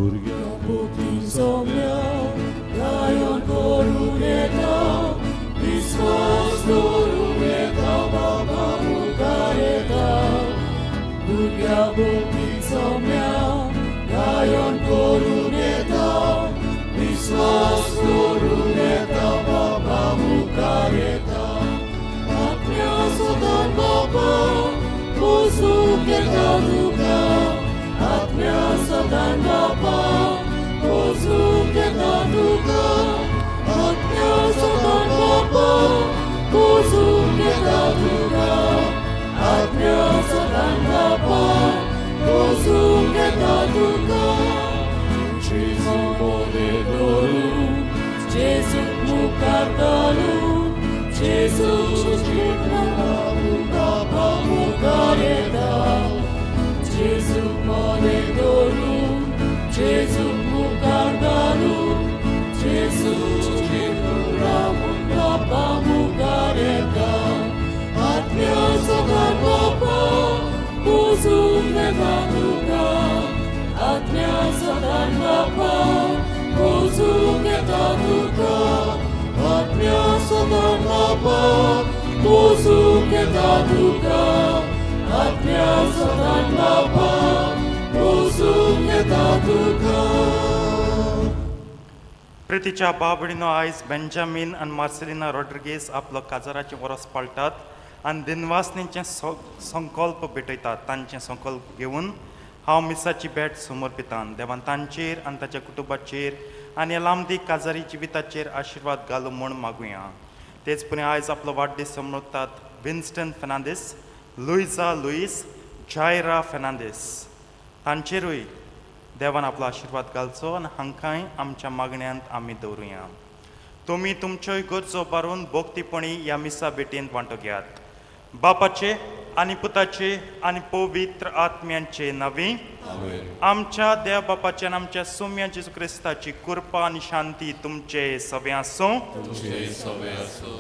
भुरग्या भोवती सोम्या गायन करूं येता, विस्वास दवरूं येता, बाबा मुखार येता. भुरग्या भोवती सोम्या गायन करूं येता, विस्वास दवरूं येता, बाबा मुखार येता. आत्म्या सदां बाबा पोसूंक येता तुका, आत्म्या सदां बाबा पोसूंक येता तुका, आत्म्या सदां बाबा पोसूंक येता तुका, आत्म्या सदां बाबा पोसूंक येता तुका. जेजू मोने धरून, जेजू मुखार घालून, जेजू बाबा मुखार येता. जेजू मोने धरून, जेजू मुखार घालून, जेजू बाबा मुखार येता. आत्म्या सदां बाबा पोसूंक येता तुका, आत्म्या सदां बाबा पोसूंक येता तुका, आत्म्या सदां बाबा पोसूंक येता तुका, आत्म्या सदां बाबा पोसूंक येता तुका. प्रितीच्या बाबडीनो, आयज बेंजामीन आनी मार्सेलिना रॉड्रिगेज आपलो काजाराचें वरस पाळटात आनी दिनवासनीचें संकल्प भेटयतात. तांचें संकल्प घेवन हांव मिसाची भेट समर्पितां. देवान तांचेर आनी ताच्या कुटुंबाचेर आनी लांबदी काजारी जिविताचेर आशिर्वाद घालूं म्हूण मागुया. तेच परी आयज आपलो वाडदीस समजतात विन्स्टन फेर्नांदीस, लुइजा लुईस, जायरा फेर्नांदीस, तांचेरूय देवान आपलो आशिर्वाद घालचो आनी हांकांय आमच्या मागण्यांत आमी दवरुया. तुमी तुमच्योय गरजो बारून भोक्तीपणी ह्या मिसा भेटींत वांटो घेयात. बापाचे आनी पुताचे आनी पवित्र आत्म्यांचे नांवी. आमेन. आमच्या देव बापाचे आनी आमच्या सोम्या जेजू क्रिस्ताची कृपा आनी शांती तुमचे सगळें आसूं. तुमचे सवे आसूं.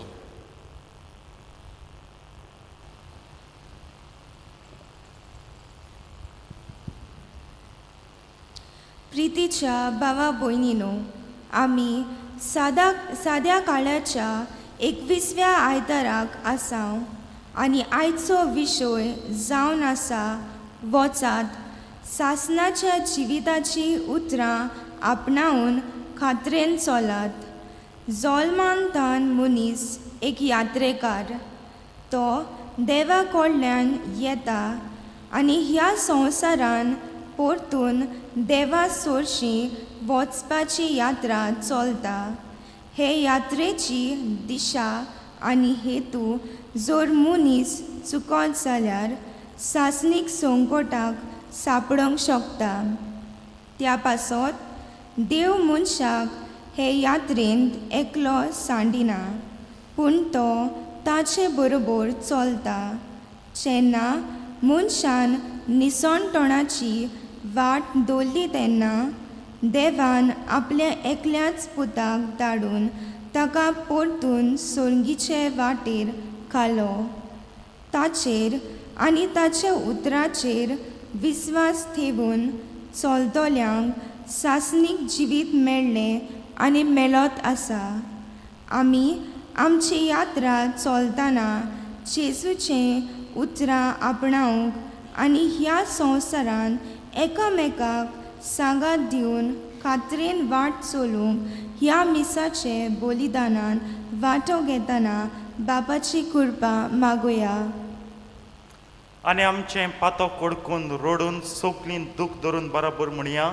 प्रितीच्या भावा भयणीनो, आमी सादा साद्या काळाच्या 21व्या आयताराक आसाव आनी आयचो विशय जावन आसा वचात सासनाच्या जिविताची उतरां आपणावन खात्रेन चलात. जोल्मान मनीस एक यात्रेकार, तो देवा कडल्यान येता आनी ह्या संवसारान परतून देवा सोरशी वचपाची यात्रा चलता. हे यात्रेची दिशा आनी हेतू जर मनीस चुकत जाल्यार सासणीक संकटाक सापडोंक शकता. त्या पासत देव मनशाक हे यात्रेंत एकलो सांडिना, पूण तो ताचे बरोबर चलता. जेन्ना मनशान निसणटणाची वाट दवरली तेन्ना देवान आपल्या एकल्याच पुताक धाडून ताका परतून सोर्गीचे वाटेर घालो. ताचेर आनी ताच्या उतराचेर विस्वास ठेवून चलतल्यांक सासणीक जिवीत मेळ्ळें आनी मेळत आसा. आमी आमची यात्रा चलतना जेजूचें उतरां आपणावंक आनी ह्या संवसारांत एकामेकाक सांगात दिवन खात्रेन वाट चलूंक ह्या मिसाचे बलिदानान वांटो घेतना बापाची कृपा मागुया. आनी आमचें पातो कोडकून रोडून सोकलीं दूख धरून बरोबर म्हणया,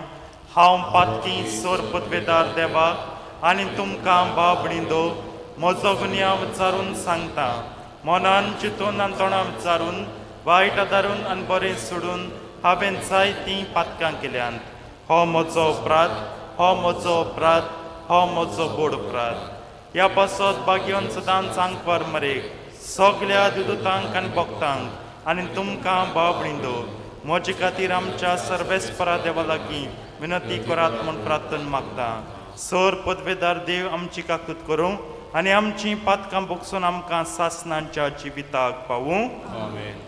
हांव पातकी सोर पदवेदार देवाक आनी तुमकां बाबणींदो म्हजो गुन्यांव विचारून सांगता. मनान चिंतून आनी तोंडां विचारून, वायट आदारून आनी बरें सोडून हांवें जायतीं पातकां केल्यांत. हो म्हजो अपराध, हो म्हजो अपराध, हो म्हजो बोड अपराध. ह्या पासत भाग्योन सदांच आंकवार मरेक, सगल्या दुदूतांक आनी भक्तांक आनी तुमकां बाबणींदो म्हजे खातीर आमच्या सर्वेस्परा देवा लागीं विनंती करात म्हूण प्रार्थना मागता. सर पदवेदार देव आमची काकूत करूं आनी आमची पातकां भोगसून आमकां सासनांच्या जिविताक पावूं. आमेन.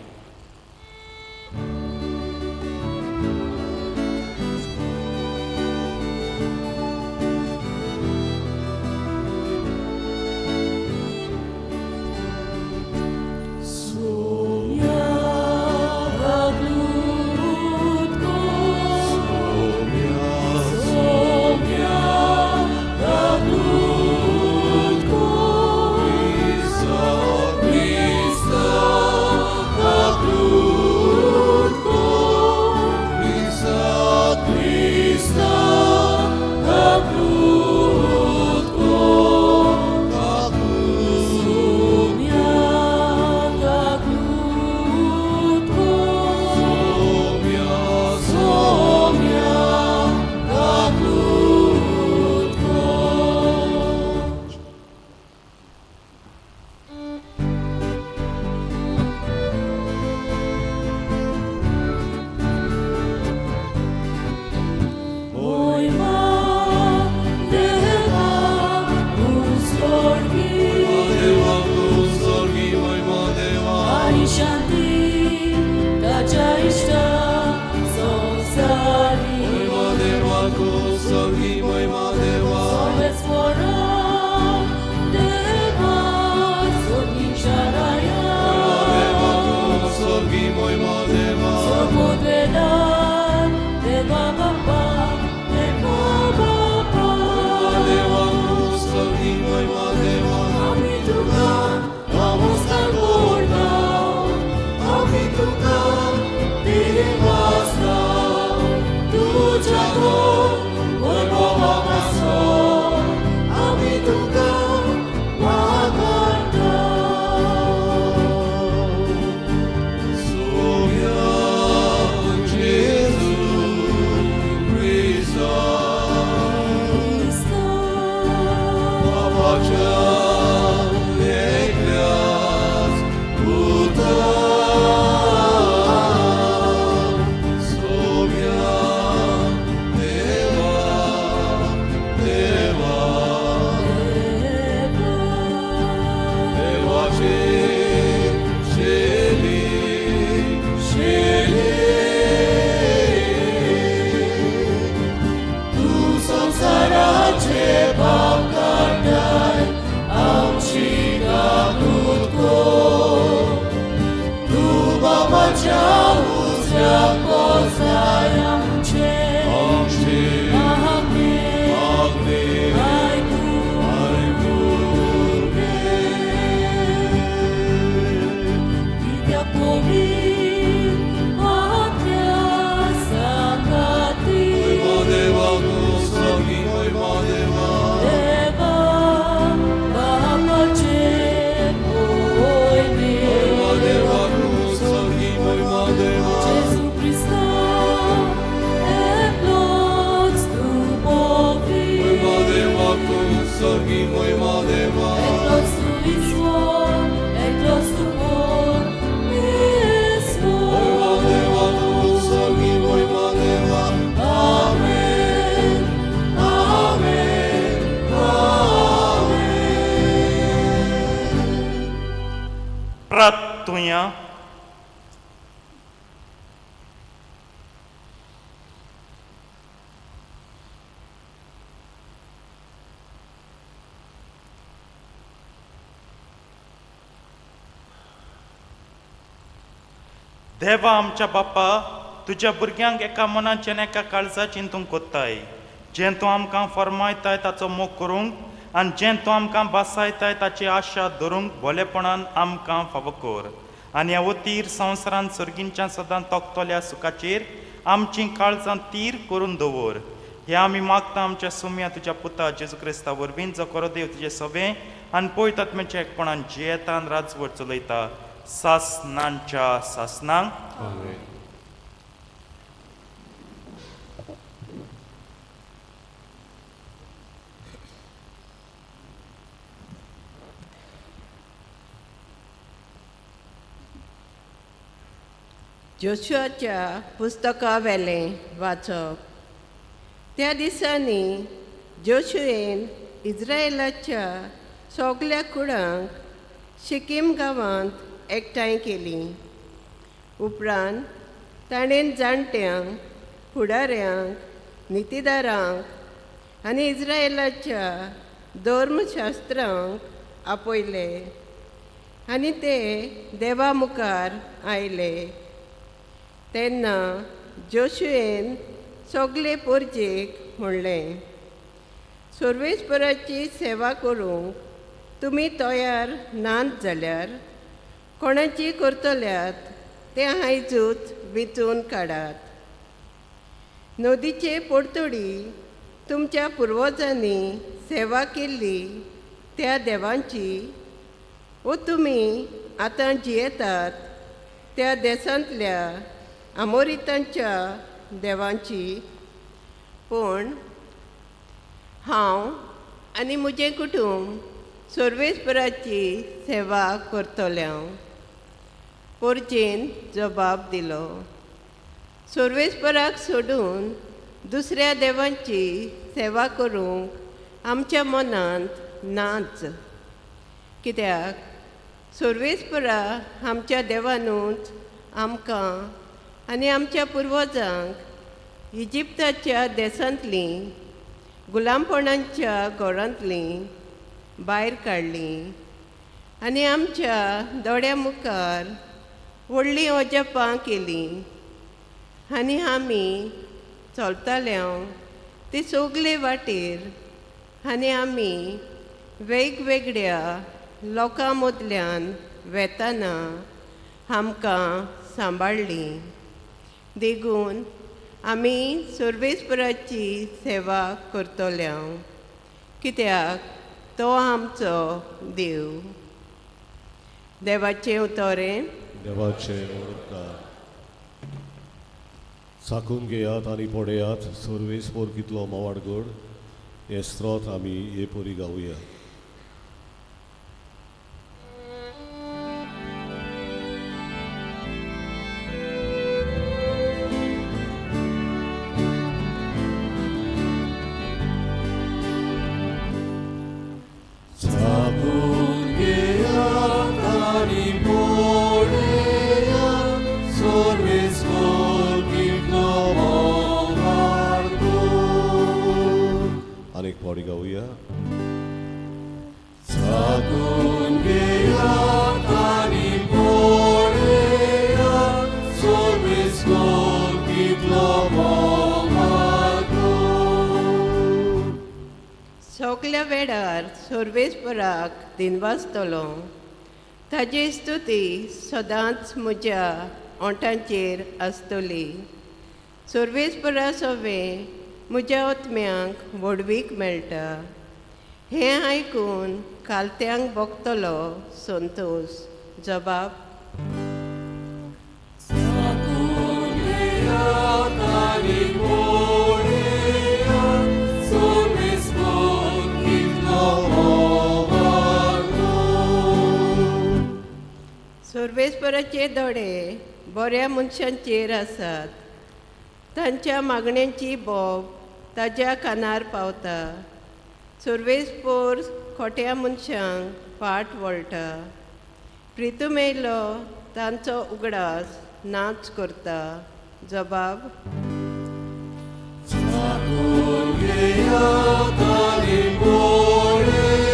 सगळी मोयमा देवा सोबोदवेदार देवा बाप्पा देवा बाप्पा देवा सगळी मोयमा देवा आमी तुका नमस्कार करता आमी तुका देवासा तुज्या वैभवा पासो आमी तुका वागाडटा. सोम्या जेजू क्रिस्ता बापाच्या एकल्याच पुता सोम्या देवा देवा देवाचे शेली शेली तूं संवसाराचे पाप काडटाय आमची काकूत कर. तूं बापाच्या उजव्या बसलाय आमचे आमचे मागणे मागणे आयकून आयकून घे. कित्याक पवित्र आत्म्या सांगाती मोयमा देवा तूं सगळी मोयमा देवा देवा बापाचे पयले मोयमा देवा तूं सगळी मोयमा देवा Gesù Cristo एकलोच तूं मोयमा पवित्र देवा तूं सगळी मोयमा देवा एकलोच तूं ईश्वर एकलोच तूं परमेश्वर. मोयमा देवा तूं सगळी मोयमा देवा आमेन, आमेन, आमेन. प्रार्थुया. देवा आमच्या बापा, तुज्या भुरग्यांक एका मनाचें आनी एका काळजाचें तूं कोत्ताय. जें तूं आमकां फर्मायताय ताचो मोग करूंक आनी जें तूं आमकां बासायताय ताची आशा धरूंक भोलेपणान आमकां फावो कर. आनी ह्या वतीर संवसारांत सर्गींच्या सदां तोखतल्या सुखाचेर आमचीं काळजां तीर करून दवर. हे आमी मागता आमच्या सुम्या तुज्या पुता जेजू क्रिस्ता वरवीं, जो खरो देव तुजें सवें आनी पळयतात आत्म्याच्या एकपणान जियेता आनी राजवट चलयता सासनांच्या सासनांक. आमेन. जोशुआच्या पुस्तका वेलें वाचप. त्या दिसांनी जोशुएन इस्रायलाच्या सगल्या कुळांक शिकीम गांवांत एकठांय केलीं. उपरांत ताणें जाणट्यांक, फुडाऱ्यांक, नितीदारांक आनी इस्रायलाच्या धर्मशास्त्रांक आपयले आनी ते देवा मुखार आयले. तेन्ना जोशुएन सगले पोरजेक म्हणलें, सर्वेस्पराची सेवा करूंक तुमी तयार नात जाल्यार कोणाची करतल्यात तें आयजूच वेंचून काडात. नदीचे पोडतोडी तुमच्या पुर्वजांनी सेवा केल्ली त्या देवांची वो तुमी आतां जियेतात त्या देसांतल्या आमोरितांच्या देवांची. पूण हांव आनी म्हजें कुटूंब सर्वेस्पराची सेवा करतलें हांव. पोरजेन जबाब दिलो, सर्वेस्पराक सोडून दुसऱ्या देवांची सेवा करूंक आमच्या मनांत नाच. कित्याक सर्वेस्परा आमच्या देवानूच आमकां आनी आमच्या पुर्वजांक इजिप्ताच्या देसांतलीं गुलामपणाच्या घरांतलीं भायर काडलीं आनी आमच्या दोळ्या मुखार व्हडलीं अजापां केलीं आनी आमी चलताले ती सगले वाटेर आनी आमी वेगवेगळ्या लोकां मदल्यान वेताना आमकां सांबाळ्ळीं. देखून आमी सर्वेस्पराची सेवा करतले, कित्याक तो आमचो देव. देवाचें उतरें. देवाचे उपकार. चाखून घेयात आनी पळयात सर्वेस्पोर कितलो मोवाड गोड. हें स्त्रोत आमी हे परी गावया. चाखून घेयात आनी पळयात सर्वेस्पोर कितलो मोगाळ गोड. आनीक फावटी गावया. चाखून घेयात आनी पळयात सर्वेस्पोर कितलो मोगाळ गोड. सगल्या वेळार सर्वेस्पराक दिनवासतलो, ताजी स्तुती सदांच म्हज्या ओंठांचेर आसतली. सर्वेस्परा सवें म्हज्या आत्म्यांक व्हडवीक मेळटा. हें आयकून कालत्यांक भोगतलो संतोश. जबाब. चाखून घेयात आनी पळयात सर्वेस्पोर कितलो मोगाळ गोड. सर्वेस्पराचे दोळे बऱ्या मनशांचेर आसात, तांच्या मागण्यांची बोब ताज्या कानार पावता. सर्वेस्पोर खोट्या मनशांक फाट वळटा, प्रितुमेलो तांचो उगडास नाच करता. जबाब. चाखून घेयात आनी पळयात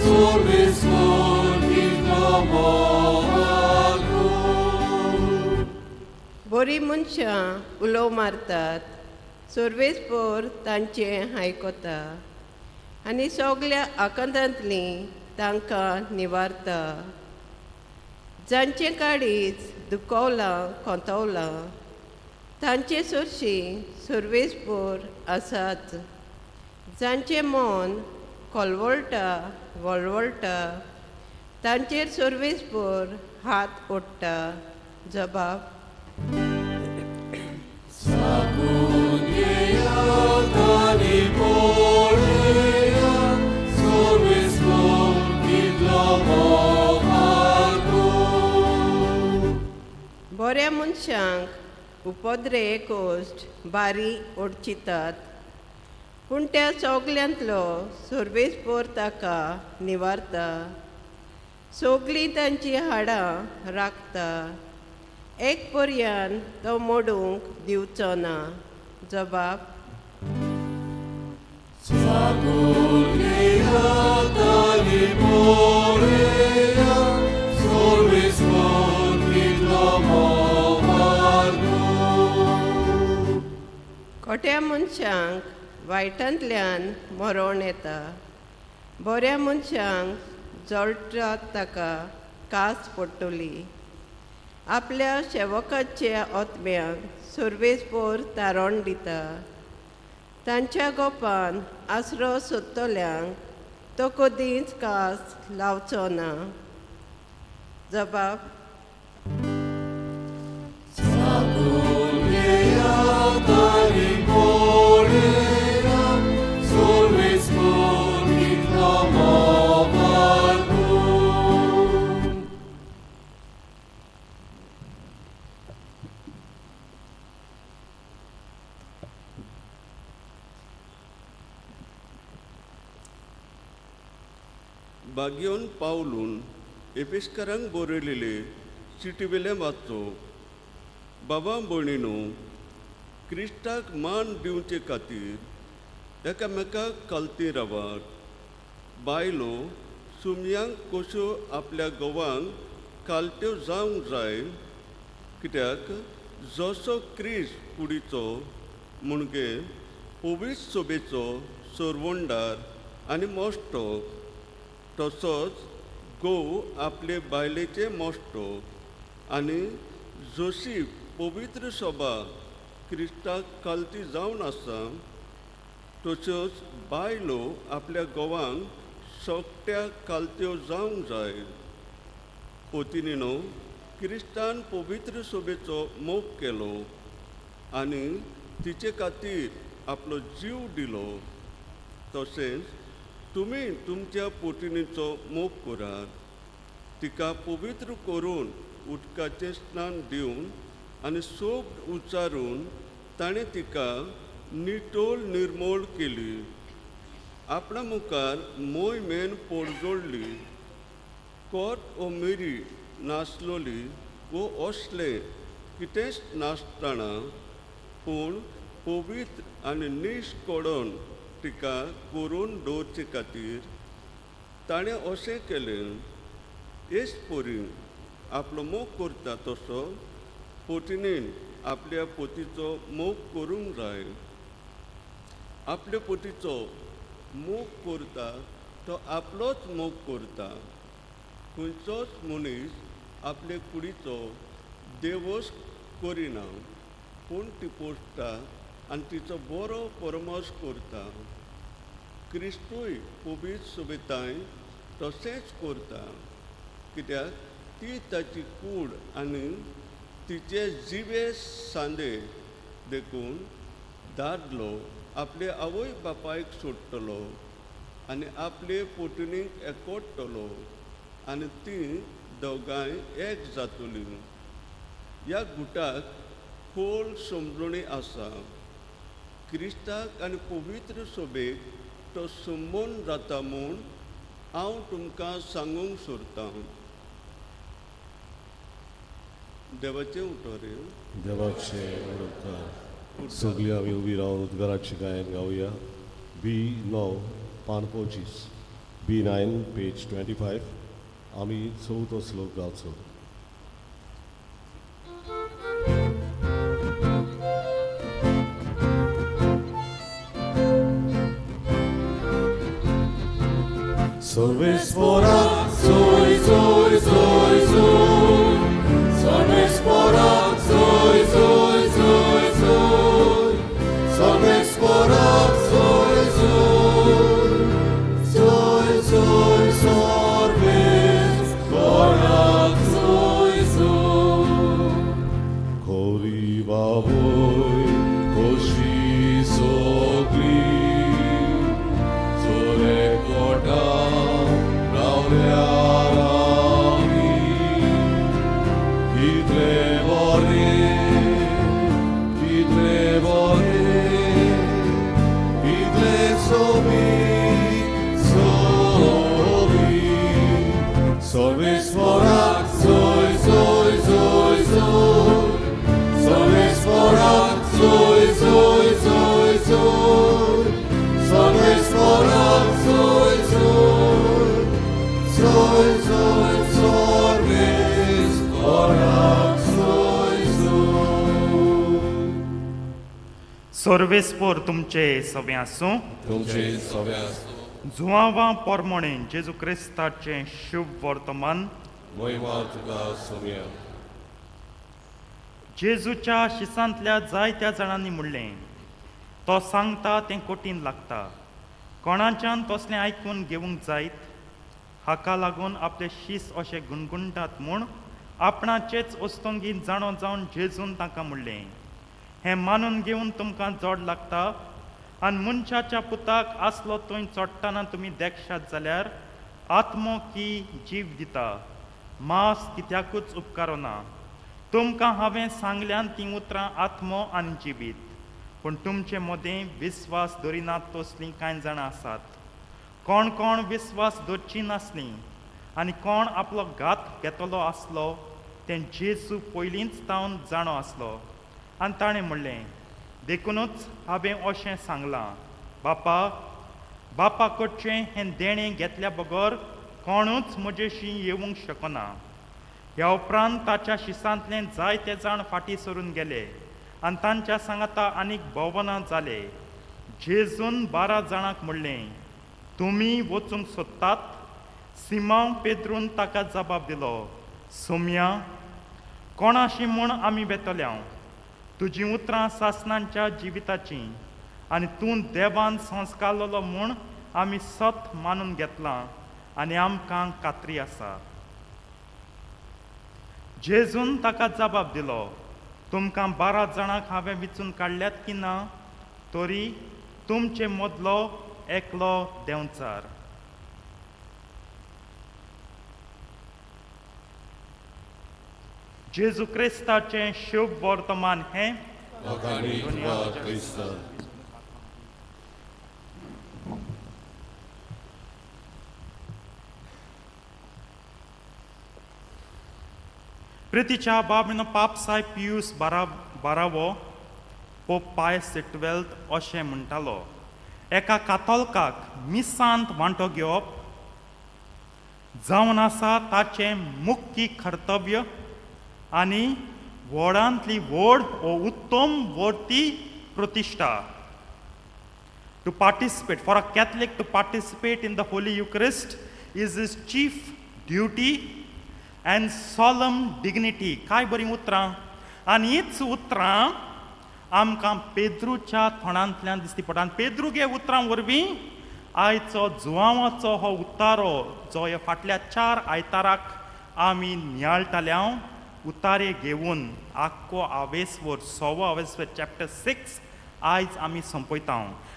सर्वेस्पोर कितलो मोगाळ गोड. बरीं मनशां उलोव मारतात, सर्वेस्पोर तांचें आयकता आनी सगल्या आकांतांतलीं तांकां निवारता. जांचें काळीज दुखवलां कोंतवलां तांचे सरशीं सर्वेस्पोर आसाच. जांचें मन कोलवळटा वळवळटा तांचेर सर्वेस्पोर हात ओडटा. जबाब. चाखून घेयात आनी पळयात सर्वेस्पोर कितलो मोगाळ गोड. बऱ्या मनशांक उपद्रे कोश्ट बारी ओडचितात, पूण त्या सगल्यांतलो सर्वेस्पोर ताका निवारता. सगलीं तांचीं हाडां राखता, एक पर्यान तो मोडूंक दिवचो ना. जबाब. चाखून घेयात आनी पळयात सर्वेस्पोर कितलो मोगाळ गोड. खोट्या मनशांक वायटांतल्यान मरण येता, बऱ्या मनशांक जळटात ताका कास पडटली. आपल्या सेवकाच्या आत्म्याक सर्वेस्पोर तारण दिता, तांच्या गोपान आसरो सोदतल्यांक तो कदींच कास लावचो ना. जबाब. चाखून घेयात आनी पळयात सर्वेस्पोर कितलो मोगाळ गोड. बागियोन पावलून एपेशकारांक बरयलेले चिटीवेलें वाचचो. बाबा भयणीनो, क्रिस्ताक मान दिवचे खातीर एकामेकाक कलती रावात. बायलो सुमयांक कश्यो आपल्या घोवांक कालत्यो जावंक जाय कित्याक जसो क्रिस्त कुडीचो म्हणजे पवित्र सोबेचो सरवंडार आनी मोस्टो तसोच घोव आपले बायलेचे मोस्टो आनी जशी पवित्र सभा क्रिस्ताक कालती जावन आसा तश्योच बायलो आपल्या घोवांक सोकट्या कालत्यो जावंक जाय. पोतिनीनो क्रिस्तान पवित्र सोबेचो मोग केलो आनी तिचे खातीर आपलो जीव दिलो तशेंच तुमी तुमच्या पोतिणीचो मोग करात तिका पवित्र करून उदकाचें स्नान दिवन आनी सोब उच्चारून ताणें तिका नितळ निर्मोळ केली. आपणा मुखार मोय मेन पोरजोडली कोट ओ मिरी नासलोली वो असलें कितेंच नासतना पूण पवित्र आनी निश्कडण तिका करून दवरचे खातीर ताणें अशें केलें. हेच परी आपलो मोग करता तसो पोतिणेन आपल्या पोतीचो मोग करूंक जाय. आपल्या पोतीचो मोग करता तो आपलोच मोग करता. खंयचोच मनीस आपले कुडीचो देवस करिना पूण ती पोसता आनी तिचो बरो परमर्श करता. क्रिस्तूय पवित्र सोबिताय तशेंच करता कित्याक ती ताची कूड आनी तिचे जिवे सांदे देखून दादलो आपले आवय बापायक सोडटलो आनी आपले पोटणीक एकवटतलो आनी तीं दोगांय एक जातलीं. ह्या गुटाक खोल समजणी आसा. क्रिस्ताक आनी पवित्र सोबेक तो संबंद जाता म्हूण हांव तुमकां सांगूंक सोदतां. देवाचें उतर. देवाचे उपकार. सगळीं आमी उबी रावन उद्गाराचें गायन गावया. बी 9 पान 25, बी 9 पेज 25. आमी चवथो श्लोक गावचो. सर्वेस्पोरा सोय सोय सोय सोय सर्वेस्पोरा सोय सोय सोय सोय सर्वेस्पोरा सोय सोय सोय सोय सर्वेस्पोरा सोय सोय. खोरी बाबोय खोशी सगळी चोरे कोटा रावल्या रावी कितले बरे कितले बरे कितले सोबीत सोबीत सर्वेस्पोराक सोय सोय सोय सोय सर्वेस्पोराक सोय सोय सोय सोय सर्वेस्पोराक सोय सोय सोय सोय सर्वेस्पोराक सोय सोय. सर्वेस्पोर तुमचे सवें आसूं. तुमचे सवे आसूं. जुआंवा पोरमोणे जेजू क्रिस्ताचें शुभ वर्तमान. महिमा तुका सोम्या. जेजूच्या शिसांतल्या जायत्या जाणांनी म्हणलें, तो सांगता तें कठीण लागता, कोणाच्यान तसलें आयकून घेवंक जायत. हाका लागून आपले शीस अशे गुणगुणटात म्हूण आपणाचेच वस्तुंगीत जाणो जावन जेजून तांकां म्हणलें, हें मानून घेवन तुमकां जोड लागता आनी मनशाच्या पुताक आसलो थंय चडटना तुमी देखशात जाल्यार आत्मो की जीव दिता, मांस कित्याकूच उपकारना. तुमकां हांवें सांगल्यान तीं उतरां आत्मो आनी जिवीत, पूण तुमचे मदें विस्वास दरिनात तसलीं कांय जाणां आसात. कोण कोण विस्वास दवरचीं नासलीं आनी कोण आपलो घात घेतलो आसलो तें जेजू पयलींच तावन जाणो आसलो. आनी ताणें म्हणलें, देखुनूच हांवें अशें सांगलां, बापा बापा कडचें हें देणें घेतल्या बगर कोणूच म्हजेशी येवंक शकना. ह्या उपरांत ताच्या शिसांतले जायते जाण फाटीं सरून गेले आनी तांच्या सांगाता आनीक भोवनां जाले. जेजून 12 जाणांक म्हणलें, तुमी वचूंक सोदतात? सिमांव पेद्रून ताका जबाब दिलो, सोम्या, कोणाशी म्हूण आमी वेतले हांव? तुजीं उतरां सासणांच्या जिविताचीं आनी तूं देवान संस्कारलेलो म्हूण आमी सत मानून घेतलां आनी आमकां खात्री आसा. जेजून ताका जबाब दिलो, तुमकां 12 जाणांक हांवें विचून काडल्यात की ना, तरी तुमचे मदलो एकलो देंवचार. जेजू क्रिस्ताचें शुभ वर्तमान हें. क्रिस्ता. प्रितीच्या बाबीन पाप साहेब पियूस बारावो पोप पायस ट्वेल्थ अशें म्हणटालो, एका कातोलकाक मिसांत वांटो घेवप जावन आसा ताचें मुख्य कर्तव्य आनी व्हडांतली व्हड ओ उत्तम वर्ती प्रतिश्ठा. To participate, for a Catholic to participate in the Holy Eucharist is his chief duty and solemn dignity. काय बरीं उतरां, आनी हीच उतरां आमकां पेद्रूच्या तोंडांतल्यान दिसती पडटा. आनी पेद्रू गे उतरां वरवीं आयचो जुवांवाचो हो उतारो जो ह्या फाटल्या 4 आयताराक आमी नियाळटाले, उतारे घेवन आख्खो आवेसवर सवो आवेसवर चॅप्टर 6 आयज आमी सोंपयता.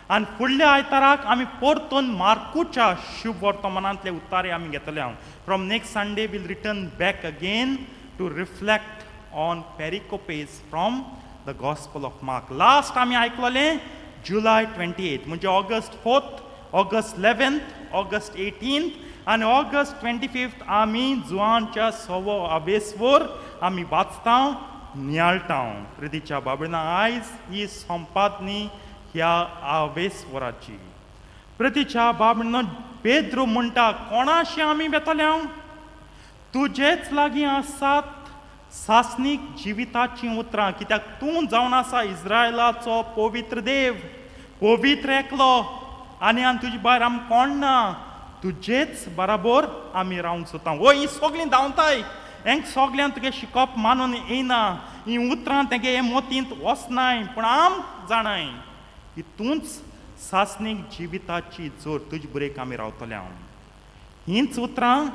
आनी फुडल्या आयताराक आमी परतून मार्कूच्या शुभ वर्तमानांतले उतारे आमी घेतले. From next Sunday we'll return back again to reflect on pericopes from the Gospel of Mark. Last आमी आयकलोलें जुलय 28, म्हणजे ऑगस्ट 4, ऑगस्ट 11, ऑगस्ट 18 आनी ऑगस्ट 25 आमी जुवांच्या सवो आवेसवर आमी वाचता नियाळटा. प्रितीच्या बाबडिना आयज ही संपादनी ह्या आवेसवराची. प्रितीच्या बाबडिनो पेद्रू म्हणटा, कोणाशी आमी वेतले हांव? तुजेच लागीं आसात सासणीक जिविताचीं उतरां, कित्याक तूं जावन आसा इस्रायलाचो पवित्र देव, पवित्र एकलो, आनी आनी तुजे भायर आमकां कोण ना, तुजेच बराबर आमी रावंक सोदता. ओ हीं सगळीं धांवताय, हेंक सगल्यांक तुगे शिकोवप मानून येयना, हीं उतरां तेगे हे मोतींत वचनाय, पूण आम जाणाय की तूंच सासणीक जिविताची जोर, तुजे ब्रेक आमी रावतले हांव. हींच उतरां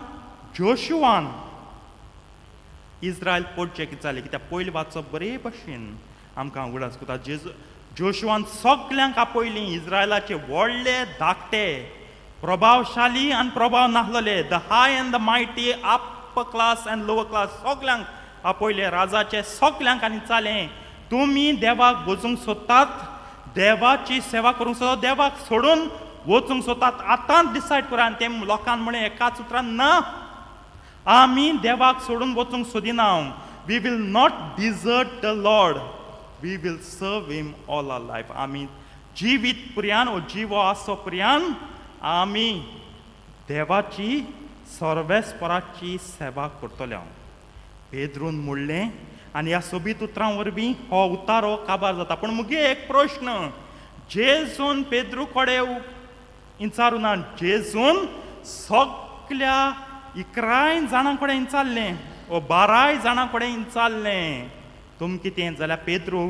जोशुआन इस्रायल पोटचें कितें जालें, कित्याक पयलीं वाचप बरे भशेन आमकां उगडास करता. जेजू जोशुआन सगल्यांक आपयलीं, इस्रायलाचे व्हडले धाकटे, प्रभावशाली आनी प्रभाव नासलेले, the high and the mighty, upper class and lower class, सगल्यांक आपयले, राजाचे सगल्यांक, आनी चालें तुमी देवाक वचूंक सोदतात, देवाची सेवा करूंक सोदतात, देवाक सोडून वचूंक सोदतात, आतांच डिसायड करा. आनी ते लोकांक म्हणलें एकाच उतरान, ना, आमी देवाक सोडून वचूंक सोदिना. We will not desert the Lord, we will serve him all our life. आमी जिवीत पर्यान ओ जिवो आसो पर्यान आमी देवाची सर्वेस्पराची सेवा करतले हांव, पेद्रून म्हणलें. आनी ह्या सोबीत उतरां वरवीं हो उतारो काबार जाता. पूण मुगे एक प्रश्न, जेजून पेद्रू कडेन इंचारू ना, जेजून सगल्या 11 जाणां कडेन इंचारलें ओ 12 जाणां कडेन इंचारलें, तुम कितें जाल्यार पेद्रू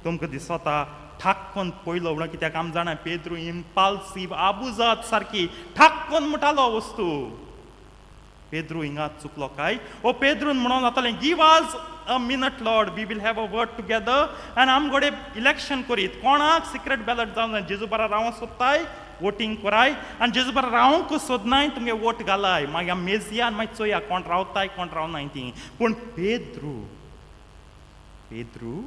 तुमकां दिसता ठाक्कोन पयलो म्हणून, कित्याक आम जाणा पेद्रू इम्पाल्सीव आबुजात सारकी ठाक्कोन म्हणटालो वस्तू. पेद्रू हिंगा चुकलो काय? ओ पेद्रून म्हणून जातालें, give us a minute Lord, we will have a word together आनी आम गोडे इलेक्शन करीत, कोणाक सिक्रेट बॅलट जावं जाय, जेजू बरा रावंक सोदताय वोटींग कराय, आनी जेजू बरा रावंक सोदनाय तुमगे वोट घालाय, मागीर आमी मेजया आनी मागीर चोया कोण रावताय कोण रावनाय ती. पूण पेद्रू पेद्रू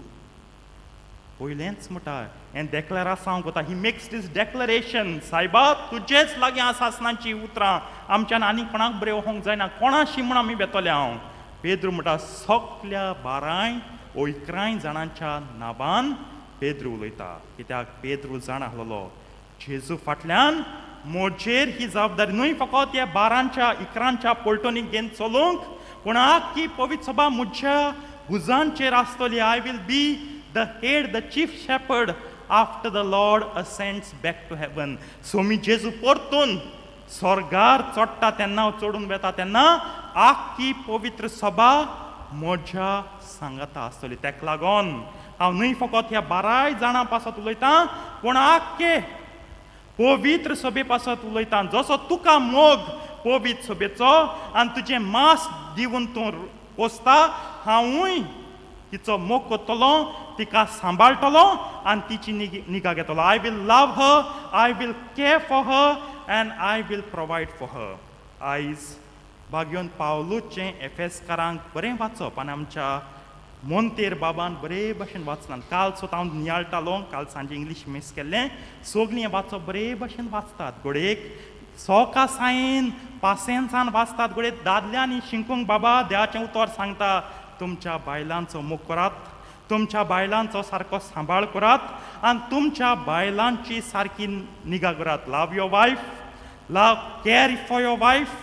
पयलेंच म्हणटा, हें डेक्लरासांव कोता, he makes these declaration, सायबा तुजेच लागीं आसा आसनाची उतरां, आमच्यान आनी कोणाक बरें वहोंक जायना, कोणाशी म्हूण आमी वेतले हांव. पेद्रू म्हणटा सगल्या 12 ओ 11 जाणांच्या नांवान पेद्रू उलयता, कित्याक पेद्रू जाणा आसलेलो जेजू फाटल्यान म्हजेर ही जबाबदारी न्हय फकत ह्या 12च्या 11च्या पलटणीक घेवन चलूंक, पूण आख्खी पवित्र सभा म्हज्या भुजांचेर आसतली. I will be the head, the chief shepherd after the Lord ascends back to heaven. Somi जेजू परतून स्वर्गार चडटा तेन्ना, चडून वेता तेन्ना आख्खी पवित्र सभा म्हज्या सांगाता आसतली. तेका लागोन हांव न्हय फकत ह्या बाराय जाणां पासत उलयतां, पूण आख्खे पवित्र सभे पासत उलयतां. जसो तुका मोग पवित्र सभेचो आनी तुजें मास दिवन तूं पोसता, हांवूय तिचो मोग करतलो, तिका सांबाळटलो आनी तिची निगा घेतलो. I will love her, I will care for her and I will provide for her. आयज भाग्योन पावलूचें एफेसकारांक बरें वाचप आनी आमच्या मोंतेर बाबान बरे भशेन वाचलां. काल सुद्दां हांव नियाळटालो, काल सांजे इंग्लीश मिस केल्लें. सगलीं वाचप बरे भशेन वाचतात, घडयेक सोकासायेन पासेन्सान वाचतात. घडये दादल्यांनी शिकूंक बाबा देवाचें उतर सांगता, तुमच्या बायलांचो मोग करात, तुमच्या बायलांचो सारको सांबाळ करात आनी तुमच्या बायलांची सारकी निगा करात. Love your wife, love, care for your wife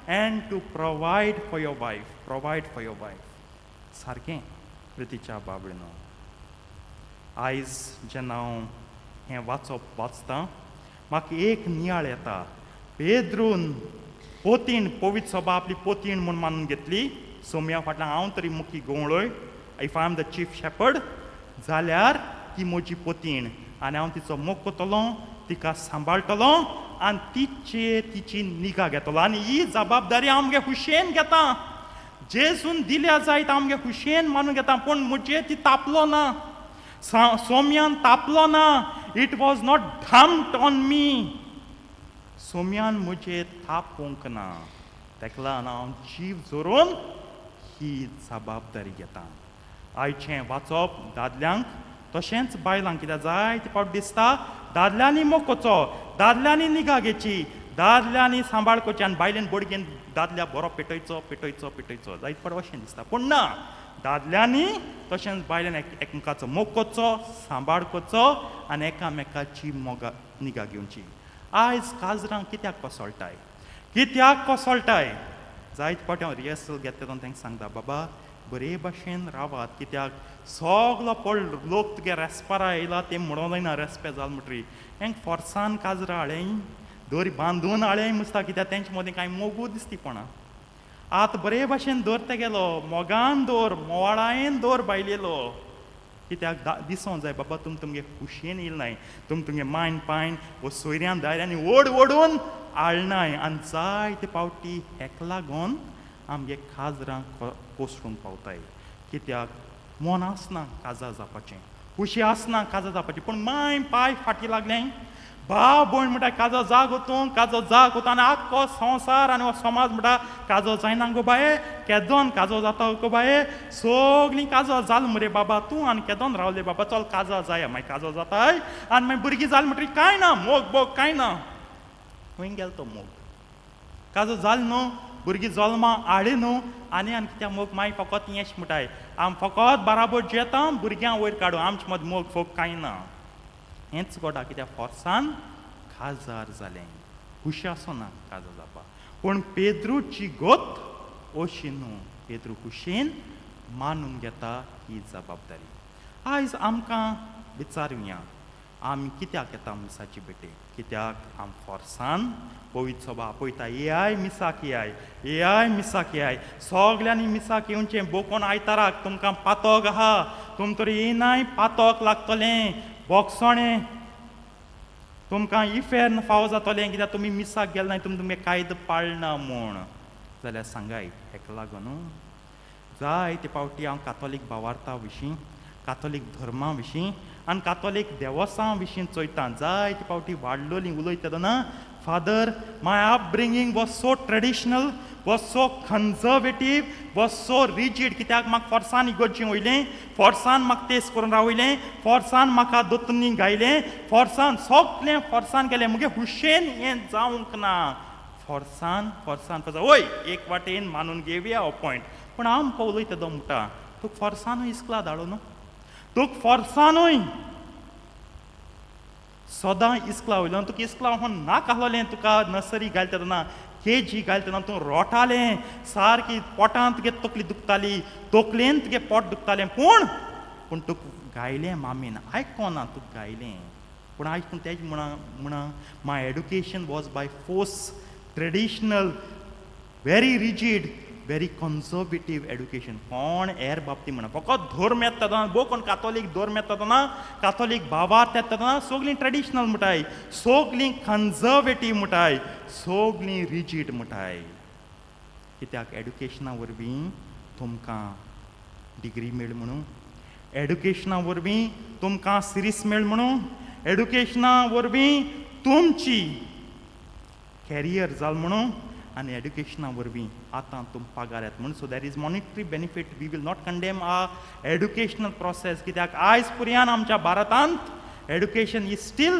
and to provide for your wife, provide for your wife. सारकें प्रितीच्या बाबडीनो, आयज जेन्ना हांव हें वाचप वाचतां, म्हाका एक नियाळ येता. पेद्रून पोतीण, पवित्र सभा आपली पोतीण म्हूण मानून घेतली. सोमया फाटल्यान हांव तरी मुखी गवळोय, if I am the chief shepherd जाल्यार ती म्हजी पोतीण आनी हांव तिचो मोग करतलो, तिका सांबाळटलो आनी तिचे तिची निगा घेतलो. आनी ही जबाबदारी हांव मगे खुशयेन घेता. जेजून दिल्या जायत हांव मगे खुशयेन मानून घेता, पूण म्हजे ती तापलो ना, सोमयान तापलो ना. It was not dumped on me. सोमयान म्हजेर तापोवंक ना. तेका लागून हांव जीव जोरून ही जबाबदारी घेता. आयचें वाचप दादल्यांक तशेंच बायलांक, कित्याक जायते फावट दिसता दादल्यांनी मोग करचो, दादल्यांनी निगा घेवची, दादल्यांनी सांबाळ करची आनी बायलेन बडगेन दादल्या बरो पेटयचो, पेटयचो, पेटयचो. जायते फावट अशें दिसता, पूण ना, दादल्यांनी तशेंच बायलेन एकमेकाचो मोग करचो, सांबाळ करचो आनी एकामेकाची मोगा निगा घेवची. आयज काजरां कित्याक कोसळटाय, कित्याक कोसळटाय? जायते फावटी हांव रिहर्सल घेता तेन्ना तांकां सांगता, बाबा बरे भाशेन रावात, कित्याक सगलो पळ लोक तुगे रेस्पारा येयला ते म्हणोन जायना. रेस्पेद जाल म्हणटरी हेंक फोर्सान काजरां हाळें, दोरी बांदून हाळें मुसता, कित्याक तेंचे मदीं कांय मोगू दिसती कोणा. आतां बरे भाशेन दवर तेगेलो, मोगान दवर, मोवाळायेन दवर बायलेलो, कित्याक दिसोंक जाय बाबा तुम तुमगे खुशयेन येयल नाय, तुम तुमगे मायन पायन वो सोयऱ्यान दायऱ्यांनी ओड ओडून हाडनाय. आनी जायते फावटी हेका लागून आमगे काजरां कोसळूंक पावताय, कित्याक मन आसना काजार जावपाचें, खुशी आसना काजार जावपाची, पूण माय पाय फाटीं लागलें. भाव भयण म्हणटा, काजो जा गो तूं, काजो जा गो तूं. आनी आख्खो संवसार आनी हो समाज म्हणटा, काजो जायना गो बाये, केदोन काजो जाता गो बाये, सगळीं काजो जाल मरे बाबा, तूं आनी केदोन रावले बाबा, चल काजो जाया. मागीर काजो जाताय आनी मागीर भुरगीं जालीं म्हणटकीर कांय ना, मोग बोग कांय ना. खंय गेलो तो मोग? काजो जाल न्हू, भुरगीं जल्मा हाडली न्हू, आनी आनी कित्याक मोग? मागीर फकत येश म्हणटाय, आम फकत बाराबर जियेता, भुरग्यां वयर काडू, आमचे मदीं मोग फोग कांय ना. हेंच घडा, कित्याक फोर्सान काजार जालें, खुशी आसना काजार जावपाक. पूण पेद्रूची गोत अशी न्हू. पेद्रू खुशयेन मानून घेता ही जबाबदारी. आयज आमकां विचारुया, आमी कित्याक येता मिसाची भेटेक? कित्याक आम फोर्सान पवित्र सभा आपयता, येयाय मिसाक, येयाय, येयाय मिसाक येयाय, सगल्यांनी मिसाक येवचें. बोकोन आयताराक तुमकां पातोक आहा, तुम तर येयनाय, पातोक लागतलें, बोगसोणें तुमकां, इफेर्न फावो जातलें, कित्याक तुमी मिसाक गेले नाय, तुमी तुमगे कायदो पाळना म्हूण. जाल्यार सांगाय, हेका लागून जायते फावटी हांव कातोलीक भावार्था विशीं, कातोलीक धर्मा विशीं आनी कातोलीक देवसां विशीं चोयता. जायते फावटी वाडलोलीं उलयता तेन्ना, "Father, my upbringing was so traditional, was so conservative, was so rigid, कित्याक म्हाका फोर्सान इगर्जी वयलें, फोर्सान म्हाका तेस करून रावयलें, फोर्सान म्हाका दोतोन्नी गायलें, फोर्सान सगलें फोर्सान केलें, मुगे हुशेन हें जावंक ना." फोर्सान, फोर्सान, फोर्सान. वय, एक वाटेन मानून घेवया हो पॉयंट, पूण आमकां उलयता तो म्हणटा, तुका फोर्सानूय इस्कला धाडो न्हू, तुका फोर्सानूय सदां इस्कला वयलो, तुका इस्कला वचोन नाका आसलोलें, तुका नर्सरी घालता तेन्ना. के जी घायल तेन्ना तूं रोटालें, सारकी पोटांत तुगे तकली दुखताली, तकलेन तुगे पोट दुखतालें, पूण पूण तुका गायलें मामीन, आयकोना तुका गायलें. पूण आयज तूं तेज म्हणा म्हणा my education was by force, traditional, very rigid, very conservative education. कोण हेर बाबती म्हणा, फकत धर्म येता तेन्ना, भोव कोण कातोलीक धर्म येता तेन्ना, कातोलीक भावार्थ येता तेन्ना सगळीं ट्रेडिशनल म्हणटाय, सगळीं कन्जर्वेटीव म्हणटाय, सगळीं रिजीड म्हणटाय. कित्याक एडुकेशना वरवीं तुमकां डिग्री मेळ म्हणून, एडुकेशना वरवीं तुमकां सिरीस मेळ म्हणून, एडुकेशना वरवीं तुमची कॅरियर जाल म्हणून, आनी एडुकेशना वरवीं आतां तुम पगार येता म्हणून. So there is monetary benefit. We will not condemn a educational process, कित्याक आयज पुर्यान आमच्या भारतांत education is still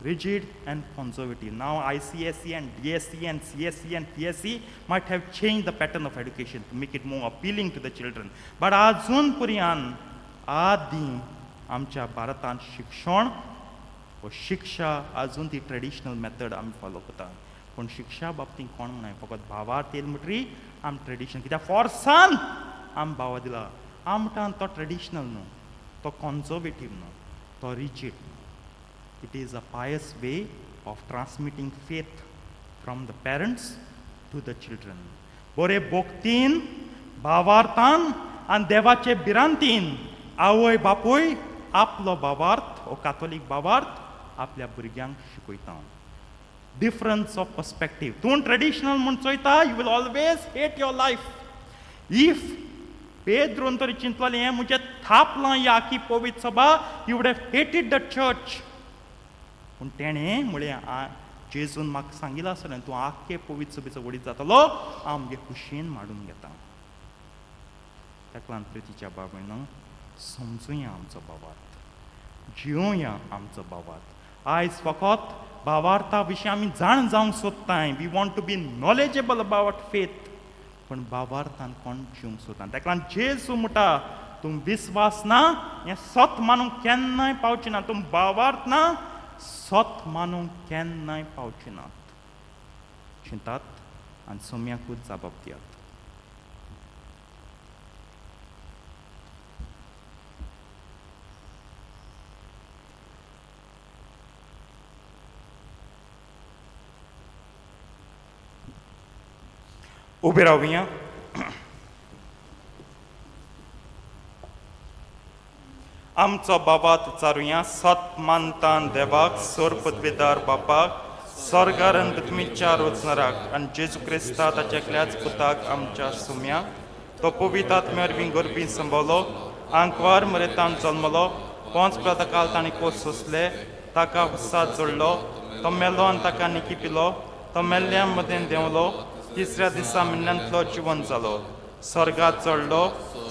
rigid and conservative. Now ICSE and DSE and CSE and PSE might have changed the pattern of education to make it more appealing to the children. But अजून पुर्यान आदी आमच्या भारतांत शिक्षण व शिक्षा अजून ती ट्रेडिशनल मेथड आमी फॉलो करता. पूण शिक्षा बाबतींत कोण म्हणा, फकत भावार्थ येयल म्हणटरी आम ट्रेडिशन, कित्याक फोर्सान आम भावा दिला. आम म्हणटा तो ट्रेडिशनल न्हू, तो कॉन्जर्वेटीव न्हू, तो रिजीड न्हू. It is a pious way of transmitting faith from the parents to the children. बरे भक्तीन, भावार्थान आनी देवाचे भिरांतीन आवय बापूय आपलो भावार्थ हो कातोलीक भावार्थ आपल्या भुरग्यांक शिकयता. Difference of perspective. तूं ट्रेडिशनल म्हूण चोयता, you will always hate your life. If पेद्रून तरी चिंतलोलें हें म्हजें थापलां ही आखी पवित्र सभा, you would have hated the church. पूण तेणें म्हळें, जेजून म्हाका सांगिल्लें आसलें, तूं आख्खे पवित्र सभेचो वडील जातलो, हांव म्हगे खुशयेन मांडून घेता. ताका लागून प्रितीच्या बाबा समजुया आमचो भावार्थ, जियोया आमचो भावार्थ. आयज फकत भावार्था विशीं आमी जाण जावंक सोदताय. We want to be knowledgeable about faith, पूण भावार्थान कोण जिवंक सोदता. ताका लागून जेजू म्हणटा, तूं विस्वास ना हें सत मानूंक केन्नाय पावचें ना, तूं भावार्थ ना सत मानूंक केन्नाय पावचें नात. चिंतात आनी सोम्याकूच जाबाब दियात. उबे रावया. आमचो बाबात चारुया. सत मानतान देवाक, सोर पदवेदार बापाक, स्वर्गार आनी पृथ्वीच्या रोचणाराक, आनी जेजू क्रिस्ता ताच्या एकल्याच पुताक आमच्या सुम्याक, तो पवित्र आत्म्या वरवीं गर्भी संभवलो, आंकवार मरेतान जल्मलो, पोंच काल ताणें कोस सोंसले, ताका हुस्साद जोडलो, तो मेलो आनी ताका निकी पिलो, तो मेल्ल्या मदें देंवलो, तिसऱ्या दिसा मिन्यांतलो जिवन जालो, स्वर्गात चडलो,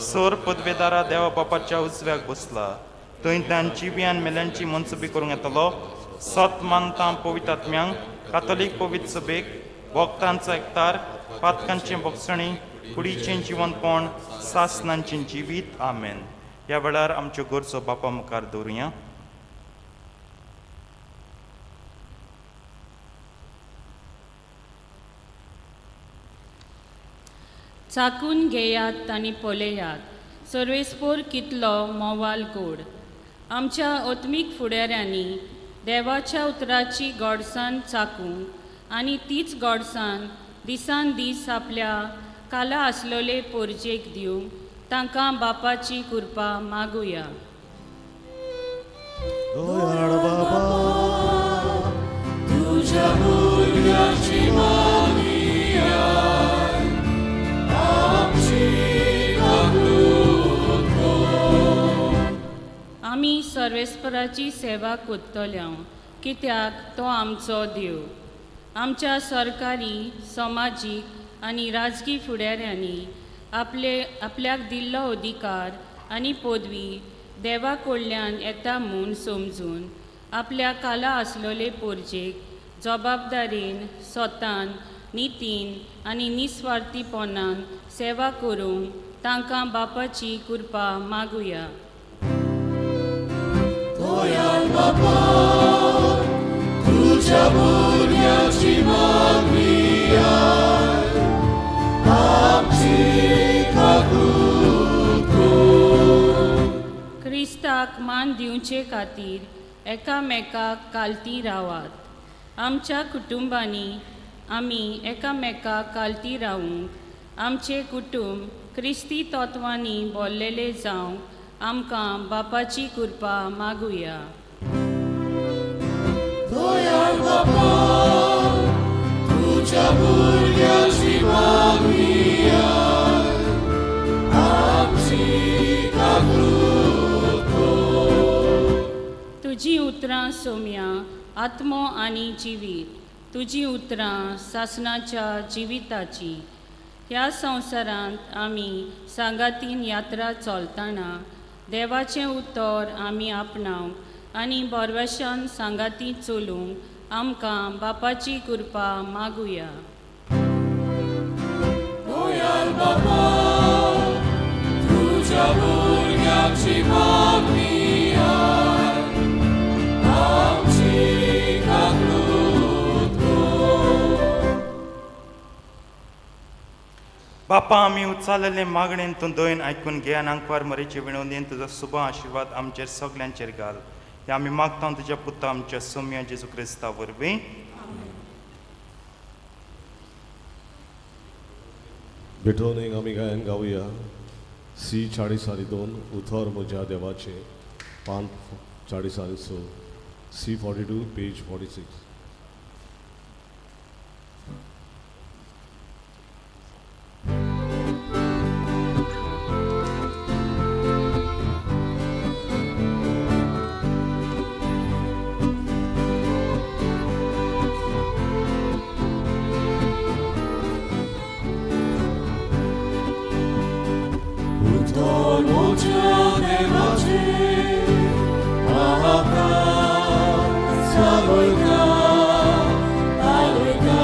सोर पदवेदारा देवा बापाच्या उजव्याक बसला, थंय तांची आनी मेल्यांची मनसुबी करूंक येतलो. सत मानता पवित्र आत्म्यांक, कातोलीक पवित्र सभेक, भक्तांचो एकतार, पातकांचें भोगसणी, कुडीचें जिवनपण, सासनांचें जिवीत. आमेन. ह्या वेळार आमच्यो गरजो बापा मुखार दवरुया. चाकून घेयात आनी पळयात सर्वेस्पोर कितलो मोवाल गोड. आमच्या आत्मीक फुडाऱ्यांनी देवाच्या उतराची गोडसाण चाकूंक आनी तीच गोडसाण दिसान दीस आपल्या काला आसलेले पोरजेक दिवंक तांकां बापाची कृपा मागुया. दयाळ बाबा, तुझ्या भुरग्याची मागणी आमची कबूल कर. आमी सर्वेस्पराची सेवा करतले कित्याक तो आमचो देव. आमच्या सरकारी, समाजीक आनी राजकी फुडाऱ्यांनी आपले आपल्याक दिल्लो अधिकार आनी पदवी देवा कडल्यान येता म्हूण समजून आपल्या काला आसलेले पोरजेक जबाबदारेन, स्वतान, नितीन आनी निस्वार्थीपणान सेवा करूंक तांकां बापाची कृपा मागुया. दयाळ बाबा, तुझ्या भुरग्याची मागणी. क्रिस्ताक मान दिवचे खातीर एकामेकाक कालती रावात. आमच्या कुटुंबांनी आमी एकामेकाक कालती रावूंक आमचें कुटुंब क्रिस्ती तत्वांनी बोल्लेलें जावंक आमकां बापाची कृपा मागुया. दयाळ बापा, तुज्या भुरग्याची मागणी आयक, आमची काकूत कर. तुजीं उतरां सोम्या आत्मो आनी जिवीत, तुजीं उतरां सासणाच्या जिविताची. ह्या संवसारांत आमी सांगातीन यात्रा चलतना देवाचें उतर आमी आपणावंक आनी बोरवेशान सांगाती चलूंक आमकां बापाची कृपा मागुया. दयाळ बापा, तुज्या भुरग्याची मागणी आयक, आमची काकूत कर. बापा, आमी उचारलेले मागणेन तूं दयन आयकून घे आनी आंकवार मरेचे विणवणेन तुजो सुबा आशिर्वाद आमचेर सगल्यांचेर घाल. हे आमी मागता तुज्या पुता आमच्या सोम्या जेजू क्रिस्ता वरवीं. भेटवणेक आमी गायन गावया सी 42 उथर म्हज्या देवाचें, पान 46, C 42, page 46. उतर म्हज्या देवाचें, म्हाका जागयता, आलयता.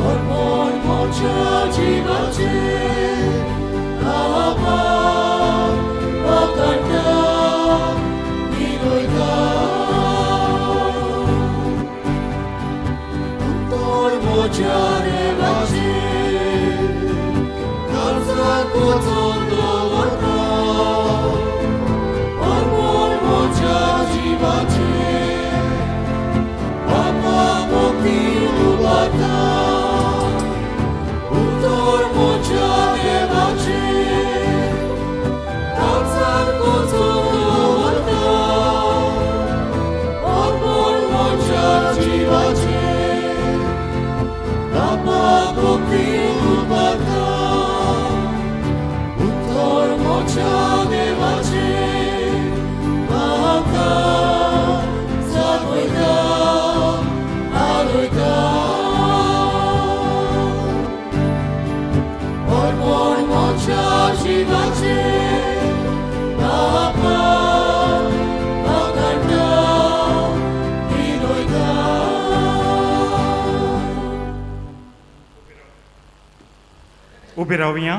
अर्पण म्हज्या जिवाचें, बापा वाखाणटा, मिरयता. उतर म्हज्या देवाचें, काळजाक वचून दवरता. अर्पण म्हज्या जिवाचें, बापा भक्ती उबारता. उतर म्हज्या देवाचें, काळजाक वचून दवरता. अर्पण म्हज्या जिवाचें, बापा भक्ती उबारता. उतर म्हज्या देवाचें, म्हाका जागयता, आलयता. अर्पण म्हज्या जिवाचें, बापा वाखाणटा, मिरयता. उबी रावया.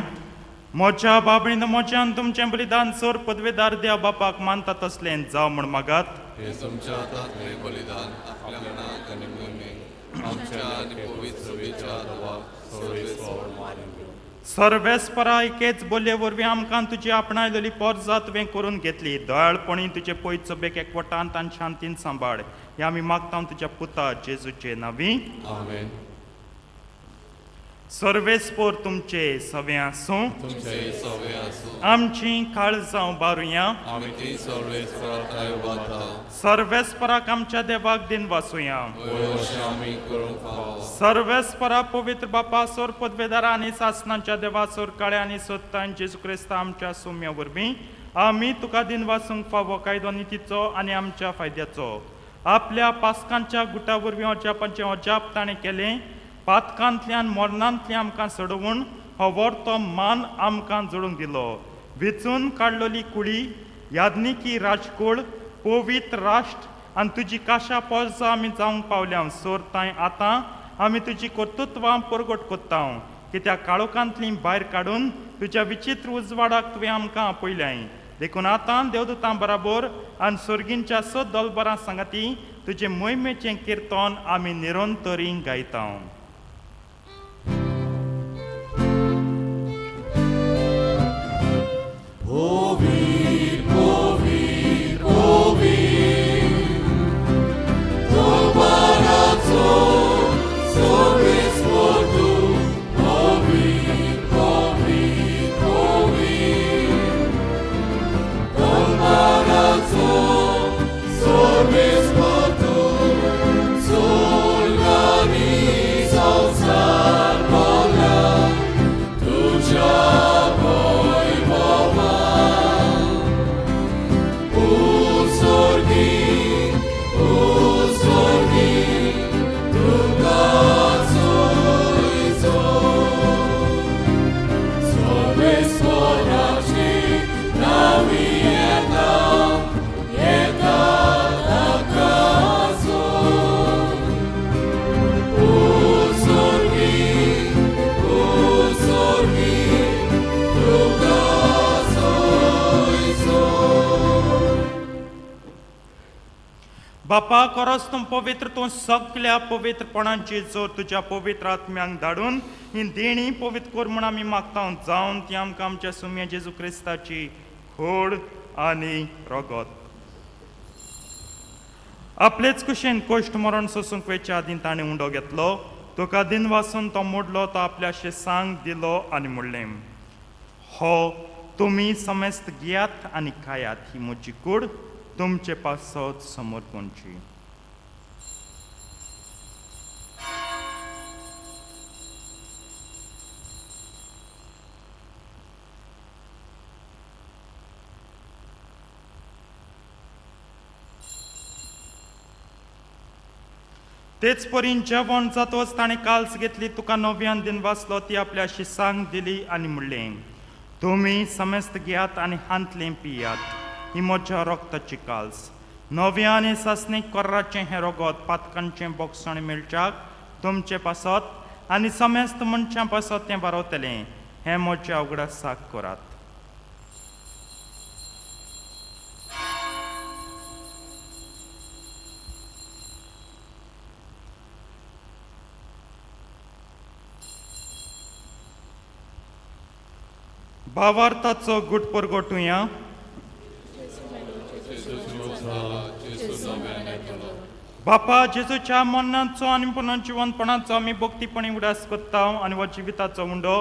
म्हज्या बाबणीन म्हज्यान तुमचें बलिदान सोर पदवेदार देव बापाक मानता तसलें जावं म्हण मागात. हे तुमच्या हातांतलें बलिदान आपल्या मनाक आनी मोहिमेक आमच्या आनी पवित्र सभेच्या देवाक सर्वेस्पर मानून घेवं. सर्वेस्परा एकेच बोलये वरवीं आमकां तुजी आपणायलेली पोरजात तुवें करून घेतली. दयाळपणी तुजे पयत सभेक एकवटांत आनी शांतीन सांबाळ. हे आमी मागता तुज्या पुता जेजूचे नांवी. आमेन. सर्वेस्पोर तुमचे सवे आसूं. तुमचे सवे आसूं. आमची काळजां बारुया. आमी ती सर्वेस्परा उबारता. सर्वेस्पराक आमच्या देवाक दिन वासुया. वय अशें आमी करूंक फावो. सर्वेस्परा पवित्र बापा सोर पदवेदारा आनी सासनाच्या देवा सोर काळ्या आनी सोत्तान जेजू क्रिस्ता आमच्या सुम्या वरवीं आमी तुका दिन वासूंक फावो कायदो नितीचो आनी आमच्या फायद्याचो. आपल्या पास्कांच्या गुटा वरवीं अजापांचें अजाप ताणें केलें. पातकांतल्यान मरणांतल्यान आमकां सोडोवन हो वर्तो मान आमकां जोडूंक दिलो. वेंचून काडलेली कुळी, याज्ञिकी राजकूळ, पवित्र राष्ट्र आनी तुजी काशा पोरसां आमी जावंक पावल्या. सोर तांय आतां आमी तुजी कर्तृत्वां परगट कोत्ता, कित्याक काळोखांतली भायर काडून तुज्या विचित्र उजवाडाक तुवें आमकां आपयल्याय. देखून आतां देवदूतां बराबर आनी सर्गींच्या स दलबरां सांगाती तुजें मोहिमेचें किर्तन आमी निरंतरी गायता. बापा खरोच तूं पवित्र, तूं सगल्या पवित्रपणाची जोर तुज्या पवित्र आत्म्यांक धाडून ही देणी पवित्र कर म्हूण आमी मागता, जावन ती आमकां आमच्या सुम्या जेजू क्रिस्ताची खोड आनी रगत. आपलेच कुशेन कोश्ट मरण सोसूंक वेच्या आदीं ताणें उंडो घेतलो, तुका दिन वासून तो मोडलो, तो आपल्या सांग दिलो आनी म्हणलें, हो तुमी समेस्त घेयात आनी खायात, ही म्हजी कूड तुमचे पासत समर्पणची. तेच परीन जेवण जातच ताणें काल्स घेतली, तुका नव्यान दिन वाचलो, ती आपल्या शिसांक दिली आनी म्हणलें, तुमी समेस्त घेयात आनी हांतलें पियात, ही म्हज्या रक्ताची काल्स, नव्या आनी सासणीक कोर्राचें हें रगत पातकांचें बोगसण मेळच्याक तुमचे पासत आनी समेस्त मनशां पासत तें बरोवतलें, हें म्हज्या उगडासाक करात. भावार्थाचो गुट परगटुया. बापा, जेजूच्या मरणाचो आनी पुनर्जिवनपणाचो आमी भक्तीपणी उडास करता आनी हो जिविताचो उंडो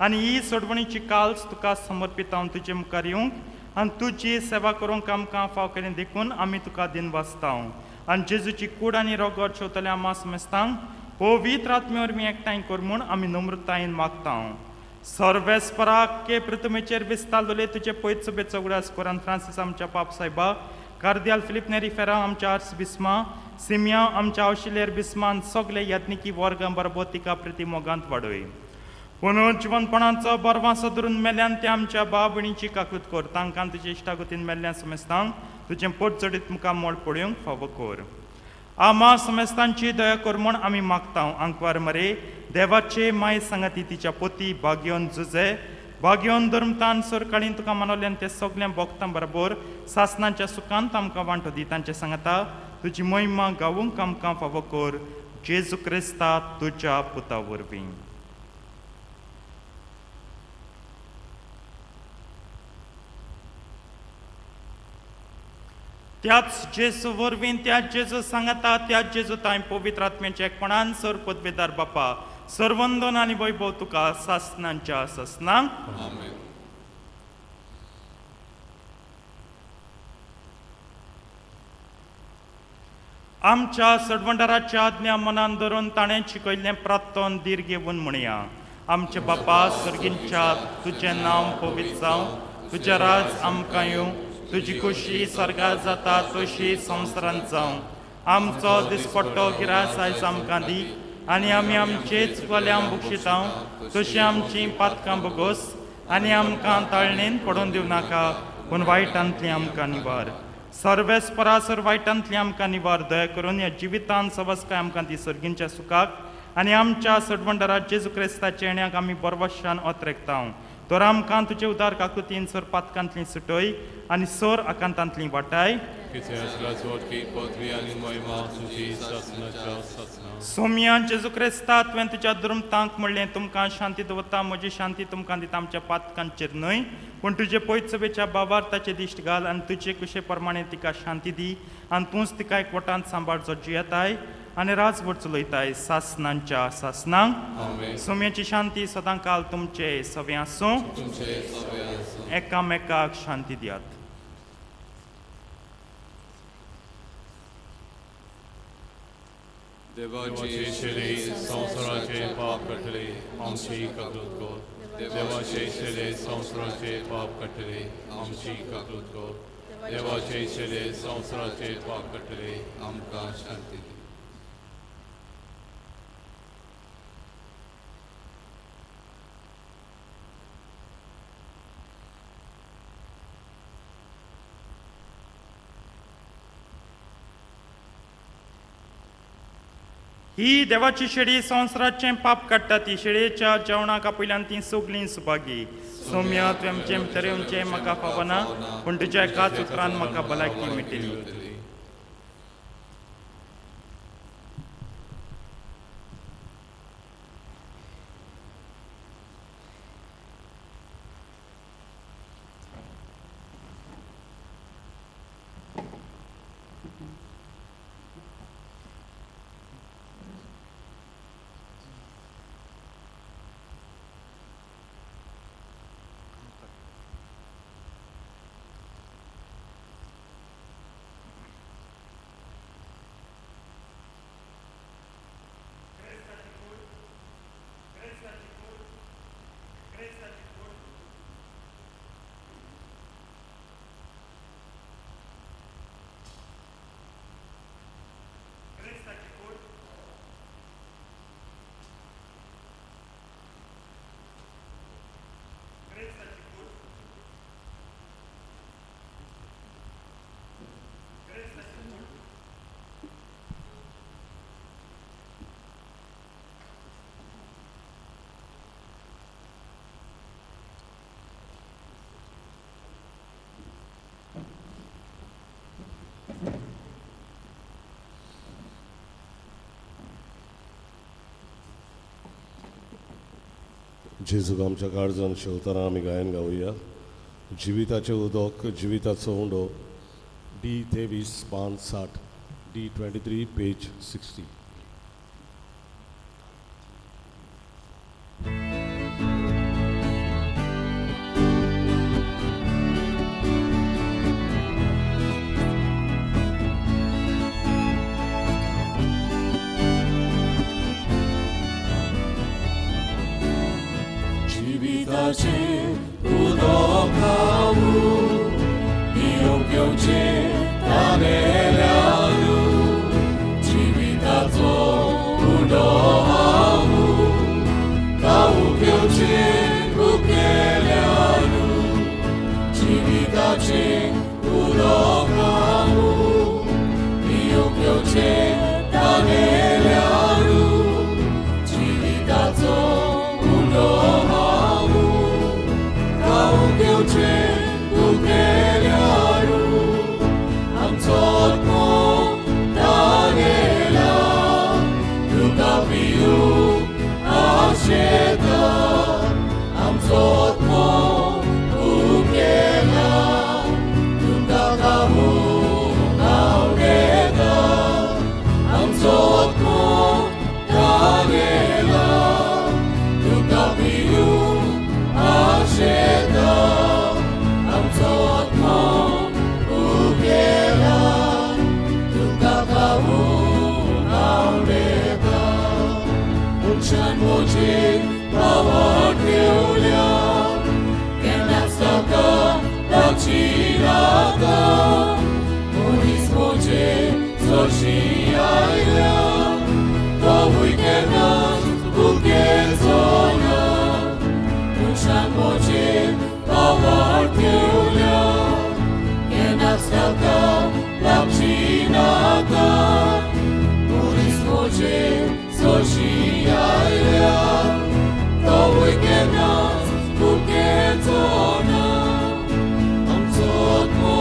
आनी ही सोडवणीची काल्स तुका समर्पिता तुजे मुखार येवंक आनी तुजी सेवा करूंक आमकां फाव केली देखून आमी तुका दिन वाचता आनी जेजूची कूड आनी रगत शेवतल्या आमा समेस्तांक पवित्र आत्मे वरवीं एकठांय कर म्हूण आमी नम्रतायेन मागता. सर्वेस्पराक के पृथ्वीचेर विस्तारलेले तुजे पयत सभेचो उगडास कर आनी फ्रांसीस आमच्या पाप सायबा, कार्दियाल फिलीप नेरी फेरा आमच्या आर्स बिस्मा, सिमिया आमच्या आवशिलेर बिस्मान सगले याज्ञिकी वर्गां बरोबर तिका प्रिती मोगांत वाडय. पुनर्जिवनपणाचो बरवासो धरून मेल्यान ते आमच्या भाव भयणीची काकूत कर, तांकां तुजे इश्टागतीन मेल्ल्या समेस्तांक तुजें पोट चडीत मुखार मोड पळोवंक फावो कर. आमा समेस्तांची दया कर म्हूण आमी मागता. आंकवार मरे देवाचे माय सांगाती तिच्या पोती भाग्योन जुजे भाग्योन धर्मतान सरकाळीन तुका मनोल्यान ते सगळ्या भोगतां बरोबर सासनाच्या सुखांत आमकां वांटो दी. तांचे सांगाता तुजी महिमा गावूंक आमकां फावो कर, जेजू क्रिस्ता तुज्या पुता वरवीं. त्याच जेजू वरवीं, त्याच जेजू सांगाता, त्याच जेजू तांय पवित्र आत्म्याच्या एकपणान सर पदवेदार बापा सर्वंदन आनी वैभव तुका सासनांच्या सासनांक. आमेन. आमच्या सडवंडाराच्या आज्ञा मनान धरून ताणें शिकयल्लें प्रार्थन धीर घेवन म्हणया. आमचे बापा सर्गींच्या, तुजें नांव पवित्र जावं, तुजें राज आमकां येवं, तुजी खोशी सर्गार जाता तशी संवसारांत जावं. आमचो दिसपट्टो गिरास आयज आमकां दी आनी आमी आमचेच गोल्यांक बक्षितांव तशी आमचीं पातकां बोगोस आनी आमकां ताळणेन पडोवन दिवं नाका, पूण वायटांतली आमकां निवार. सर्वेस्परासर वायटांतली आमकां निवार. दया करून ह्या जिवितान सवस्काय आमकां ती सर्गींच्या सुखाक आनी आमच्या सडवंडरा जेजू क्रिस्ताच्या येण्याक आमी बरवशान ओतरेकता. तर आमकां तुजे उदार काकुतीन सर पातकांतली सुटय आनी सर आकांतांतली वाटाय. सोमया जेजू क्रिस्ता, तुवें तुज्या धर्मतांक म्हणलें, तुमकां शांती दवरता, म्हजी शांती तुमकां दिता, आमच्या पातकांचेर न्हय पूण तुजे पयत सभेच्या बाबार ताचे दिश्ट घाल आनी तुजे कुशे प्रमाणे तिका शांती दी आनी तूंच तिका एकवटान सांबाळ, जो जियेताय आनी राजवट चलयताय सासनांच्या सासनांक. सोम्याची शांती सदां काल तुमचे सवे आसूं. एकामेकाक शांती दियात. देवाची शेली संवसाराचे पाप काडटले, आमची काकूत कर. देवाचे शेले संवसाराचे पाप काडटले, आमची काकूत कर. देवाचे शेले संवसाराचे पाप काडटले, आमकां शांती दी. ही देवाची शेळी संवसाराचें पाप काडटा, ती शेळयेच्या जेवणाक आपयल्यान ती सगळीं सुभागी. सोम्या, तुवें आमचें भितर येवचें म्हाका फावना, पूण तुज्या एकाच उतरान म्हाका भलायकी मेळटली. जेजूक आमच्या काळजान शेवतना आमी गायन गावया. जिविताचें उदक जिविताचो उंडो, डी 23 पान 60, डी 23 पेज 60. जिविताचे उदक हांव पिवंक घेवचें तानेल्यारू, जिविताचो उंडो हांव खावंक घेवचें भुकेल्यारू, जिविताचें उदक हांव पिवंक घेवचें तानेल्यारू, जिविताचो उंडो हांव खावंक घेवचें भुकेल्यारू. आमचो आत्मो तानेला, तुका पिवंक आशेता. आमचो आत्मो भुकेला, तुका खावंक आवडेता. आमचो आत्मो तानेला, तुका पिवंक आशेता. आमचो आत्मो भुकेला, तुका खावंक आवडेता. मनशान म्हजेर पावट ठेवल्या, केन्नाच ताका लागची नाका. मनीस म्हजेर सोशी आयल्या, तोवूय केन्नाच भुकेचो ना. मनशान म्हजेर पावट ठेवल्या, केन्नाच ताका लागची नाका. मनीस म्हजेर सोशी आयल्या, तोवूय केन्नाच भुकेचो ना. आमचो आत्मो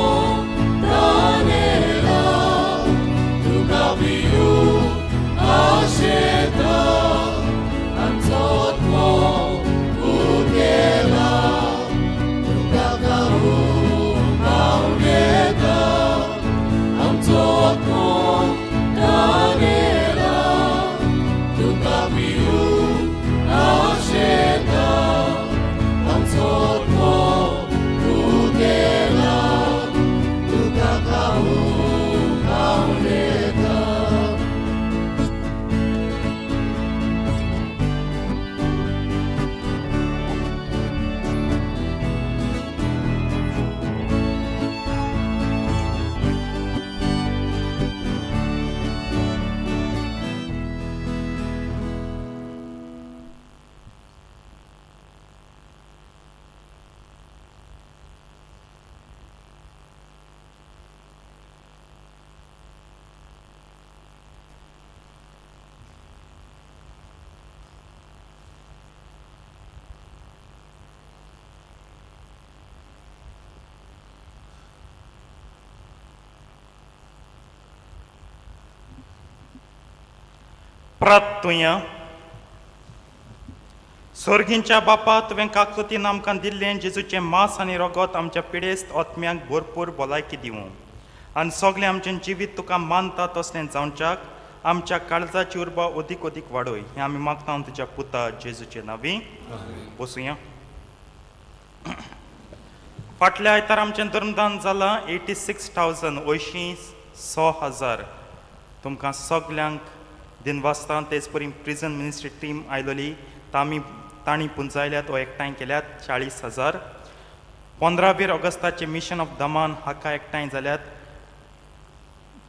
तानेला, तुका पिवंक आशेता. आमचो आत्मो भुकेला, तुका खावंक आवडेता. आमचो आत्मो तानेला, तुका पिवंक आशेता. आमचो आत्मो भुकेला, तुका खावंक आवडेता. प्रार्थुया. सोर्गींच्या बापा, तुवें काकलुतीन आमकां दिल्लें जेजूचें मांस आनी रगत आमच्या पिडेस्त आत्म्यांक भरपूर भलायकी दिवं आनी सगळें आमचें जिवीत तुका मानता तसलें जावच्याक आमच्या काळजाची उर्बा अदीक अदीक वाडय. हें आमी मागता तुज्या पुता जेजूचे नांवी. बसुया. फाटल्या आयतार आमचें धर्मदान जालां 86,000, 86,000. तुमकां सगल्यांक दिनवासता. तेच परी प्रिजन मिनिस्ट्री टीम आयलोली, तामी तांणी पुंजायल्यात ओ एकठांय केल्यात 40,000. 15 ऑगस्टाचे मिशन ऑफ दमान हाका एकठांय जाल्यात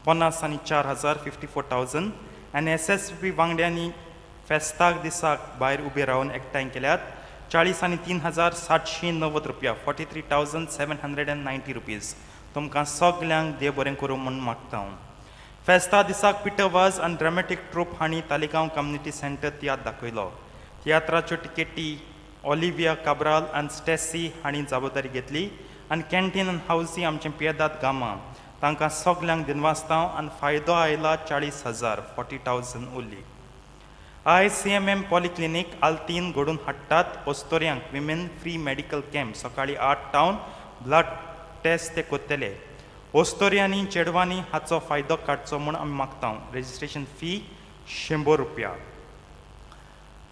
54,000, 54,000. आनी एस एस पी वांगड्यांनी फेस्ताक दिसाक भायर उबे रावन एकठांय केल्यात 43,790 रुपया, 43,790 रुपीज. तुमकां सगल्यांक देव बरें करूं म्हूण मागता हांव. फेस्ता दिसाक पिटर वाज आनी ड्रामेटीक ट्रूप हांणी तालिगांव कम्युनिटी सेंटर तियात्र दाखयलो. तियात्राच्यो टिकेटी ऑलिविया काब्राल आनी स्टेसी हांणी जबाबदारी घेतली आनी कॅन्टीन आनी हावजी आमचें पियेदाद गामा, तांकां सगल्यांक दिनवासता. आनी फायदो आयला 40,000, 40,000 उरली. I C M M polyclinic आल्तीन घडून हाडटात ओस्तोऱ्यांक विमेन फ्री मेडिकल कॅम्प सकाळीं 8 टावन ब्लड टेस्ट ते करतले. ओस्तोऱ्यांनी चेडवांनी हाचो फायदो काडचो म्हूण आमी मागता. रजिस्ट्रेशन फी 100 रुपया.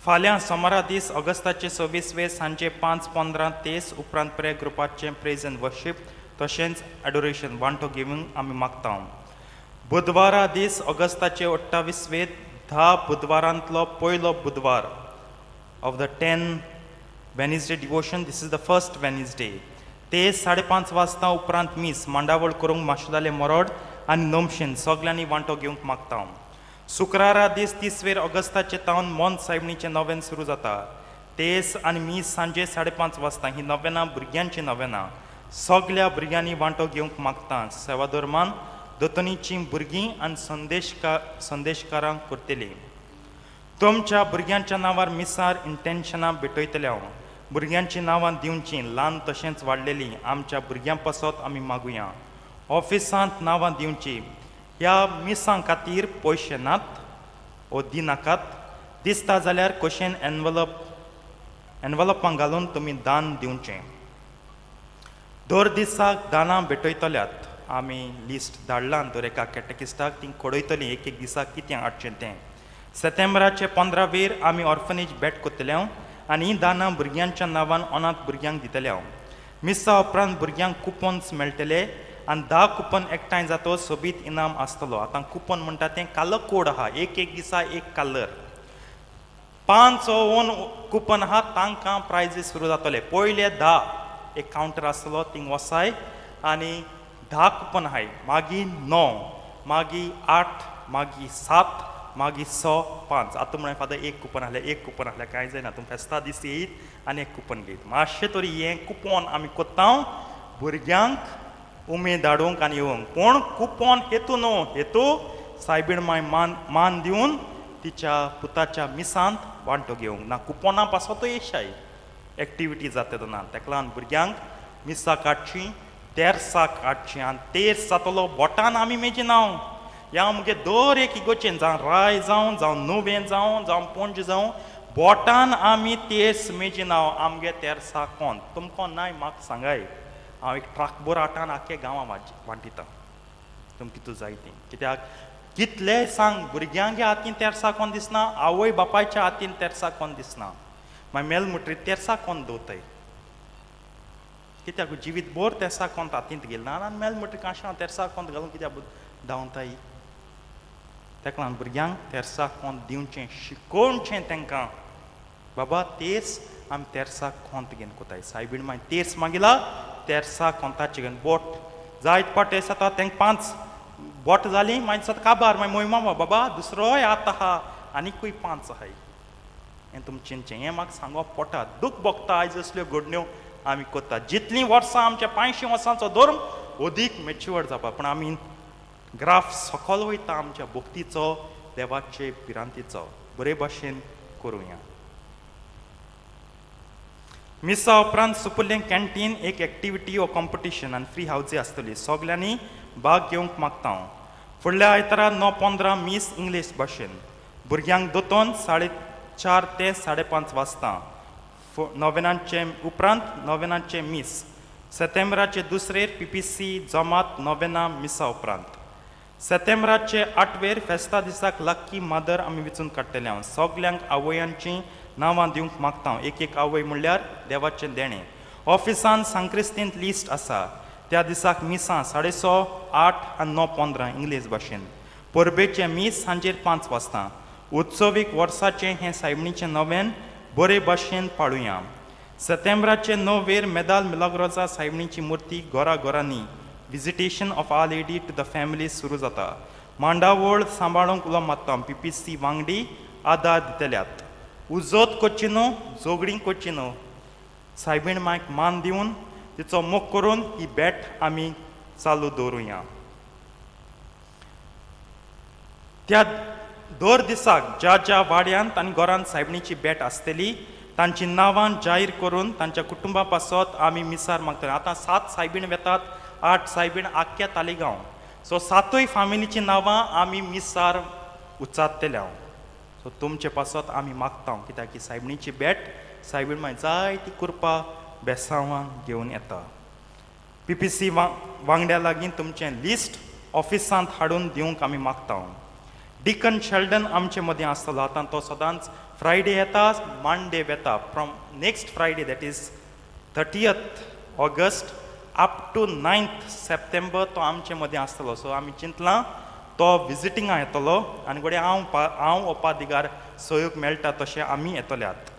फाल्यां सोमारा दीस ऑगस्टाचे 26 वे सांजे 5:15 तेस उपरांत प्रेयर ग्रुपाचें प्रेज एंड वर्शीप तशेंच एडोरेशन वांटो घेवंक आमी मागता. बुधवारा दीस ऑगस्टाचे 28 वे 10 बुधवारांतलो पयलो बुधवार. Of the 10 Wednesday devotion, this is the first Wednesday. ते 5:30 वाजता उपरांत मीस मांडावळ करूंक माशेलाले मोरोड आनी नमशेन सगल्यांनी वांटो घेवंक मागता. शुक्रारा दीस 30वेर ऑगस्टाचे तावन मोन सायबणीचें नोवेन सुरू जाता. तेस आनी मीस सांजे 5:30 वाजता. ही नोवेनां भुरग्यांची नोवेनां. सगल्या भुरग्यांनी वांटो घेवंक मागता. सेवाधर्मान दोतोनीचीं भुरगीं आनी संदेशकारांक करतलीं. तुमच्या भुरग्यांच्या नांवार मिसार इंटेन्शनां भेटयतले हांव. भुरग्यांचीं नांवां दिवचीं, ल्हान तशेंच वाडलेलीं. आमच्या भुरग्यां पासत आमी मागुया. ऑफिसांत नांवां दिवचीं. ह्या मिसां खातीर पयशे नात ओ दिनाकात. दिसता जाल्यार क्वेशन एनवलपां घालून तुमी दान दिवचें. दर दिसाक दानां भेटयतल्यात. आमी लिस्ट धाडलां दर एका कॅटेकिस्टाक. ती कळयतलीं एक एक दिसाक कितें हाडचें तें. सेप्टेंबराचे 15 वेर आमी ऑर्फनेज भेट करतले आनी ही दानां भुरग्यांच्या नांवान अनाथ भुरग्यांक दितले हांव. मिसा उपरांत भुरग्यांक कुपन्स मेळटले आनी 10 कुपन एकठांय जातो सोबीत इनाम आसतलो. आतां कुपन म्हणटा तें कलर कोड आहा. एक एक दिसा एक कलर. पांच ओन कुपन आहा, तांकां प्रायजीस सुरू जातले. पयले 10 एक कावंटर आसतलो, थिंग वसाय आनी 10 कुपन आहाय. मागीर 9, मागीर 8, मागीर 7, मागीर 6, 5. आतां म्हणून फादर एक कुपन आहलें, एक कुपन आहलें. कांय जायना, तूं फेस्ता दीस येयत आनी एक कुपन घेयत. मातशें तरी हें कुपन आमी कोत्ता भुरग्यांक उमेद हाडूंक आनी येवंक. पूण कुपन हेतू न्हू, हेतू सायबीण माय मान मान दिवन तिच्या पुताच्या मिसांत वांटो घेवंक ना. कुपना पासतूय येशाय एक्टिविटी जाता तेन्ना. तेका लागून भुरग्यांक मिसां काडची, तेर्साक काडची आनी तेर्स जातलो बोटान आमी मेजिना. ह्या मुगे दर एक इगोचेन, जावं राय जावं, जावं नुवें जावं, जावं पणजे जावं, बोटान आमी तेर्स मेजिना. आमगे तेर्सा कोण तुमकां नाय म्हाका सांगाय. हांव एक ट्रक भर आटान आख्खे गांवां वांटिता. तुमकां कितू जाय ती. कित्याक कितले सांग, भुरग्यांगे हातीन तेर्सा कोण दिसना, आवय बापायच्या हातीन तेर्सा कोण दिसना. मागीर मेल म्हणटरीर तेर्सा कोण दवरताय? कित्याक जिवीत भर तेर्सा कोण हातींत गेल ना आनी मेल म्हणटरीर काशां तेर्सा कोण घालून कित्याक धांवताय? तेका लागून भुरग्यांक तेर्सा कोंत दिवचें, शिकोवचें तांकां. बाबा, तेर्स आमी तेर्सा कोंत घेवन कोताय. सायबीण मागीर तेर्स मागिला तेर्सा कोंताचें घेवन बोट जायत पाट जाता. तांकां 5 बोट जालीं, मागीर दिसता काबार. मागीर मोय मामा बाबा दुसरोय आतां आहा, आनीकूय 5 आहाय. हें तुमी चिंतचें. हें म्हाका सांगप पोटा दूख भोगता. आयज असल्यो घडण्यो आमी करता. जितलीं वर्सां आमच्या 500 वर्सांचो धर्म अदीक मेच्युअर्ड जावपा, पूण आमी ग्राफ सकल वयता आमच्या भक्तीचो, देवाचे भिरांतीचो. बरे भाशेन करुया. मिसा उपरांत सुपुल्लें कॅन्टीन एक एक्टिविटी ओ कॉम्पिटिशन आनी फ्री हावजी आसतली. सगल्यांनी भाग घेवंक मागता हांव. फुडल्या आयतारा 9:15 मीस इंग्लीश भाशेन. भुरग्यांक दोतोन 4:30 ते 5:30 वाजता. नोवेनांचे उपरांत नोवेनांचे मीस. सेतेंब्राचे दुसरेर पीपीसी जमात नोवेना मिसा उपरांत. सेतेंब्राचे आठवेर फेस्ता दिसाक लक्की मदर आमी विचून काडटले. हांव सगल्यांक आवयांचीं नांवां दिवंक मागता हांव. एक एक आवय म्हणल्यार देवाचें देणें. ऑफिसान सांक्रिस्तींत लिस्ट आसा. त्या दिसाक मिसां 6:30, 8 आनी 9:15 इंग्लीश भाशेन. परबेचें मीस सांजेर 5 वाजता. उत्सवीक वर्साचें हें सायबणीचें नवेन बरे भाशेन पाळुया. सेतेंब्राचे 9वेर मेदाल मिलाग्रोजा सायबणीची मुर्ती घरा घरांनी visitation of Our Lady to the family सुरू जाता. मांडावळ सांबाळूंक उलो मारता. पीपीसी वांगडी आदार दितल्यात. उजोत करची न्हू, झगडीं करची न्हू. सायबीण मायक मान दिवन तिचो मोग करून ही भेट आमी चालू दवरुया. त्या दर दिसाक ज्या ज्या वाड्यांत आनी घरांत सायबणीची भेट आसतली तांची नांवां जाहीर करून तांच्या कुटुंबा पासत आमी मिसार मागतले. आतां 7 सायबीण वेतात, 8 सायबीण आख्ख्या तालिगांव. सो सातूय फामिलीचीं नांवां आमी मिसार उच्चारतले हांव. सो तुमचे पासत आमी मागता कित्याक की सायबिणीची भेट सायबीण मागीर जायती कृपा बेसांवां घेवन येता. पी पी सी वांगड्या लागीं तुमचें लिस्ट ऑफिसांत हाडून दिवंक आमी मागता. डिकन शेल्डन आमचे मदीं आसतलो. आतां तो सदांच फ्रायडे येता, मंडे येता. From next Friday, that is 30th August, up to 9th September तो आमचे मदीं आसतलो. सो आमी चिंतलां तो विजिटिंगा येतलो आनी घडये हांव ओपादिगार सहयोग मेळटा तशें आमी येतल्यात.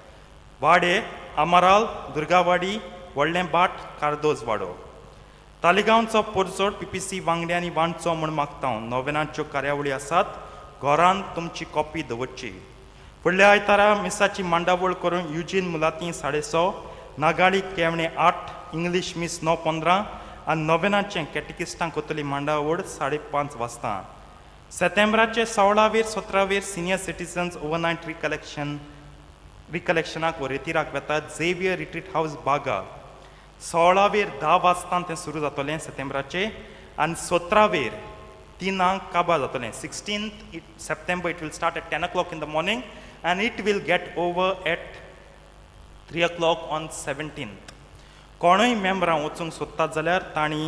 वाडे, आमराल, दुर्गावाडी, व्हडलें भाट, कार्दोज वाडो, तालिगांवचो पोरजोड पी पी सी वांगड्यांनी वांटचो म्हूण मागता हांव. नोवेनाच्यो कार्यावळी आसात, घरांत तुमची कॉपी दवरची. फुडल्या आयतारा मिसाची मांडावळ करून युजीन मुलाती 6:30, नागाळी केवणे 8, इंग्लीश मीस 9:15 आनी नोवेनाचें कॅटिकिस्टां कोतली मांडावळ 5:30 वाजता. सेतेंब्राचे 16वेर 17वेर सिनियर सिटीजन्स ओवरनायट रिकलेक्शनाक वो रेतिराक वेतात झेवियर रिट्रीट हावज बागा. 16वेर 10 वाजता तें सुरू जातलें सेतेंब्राचे आनी 17वेर 3ांक काबार जातलें. 16th September it will start at 10 o'clock in the morning and it will get over at 3 o'clock on 17th. कोणूय मेंबरां वचूंक सोदतात जाल्यार तांणी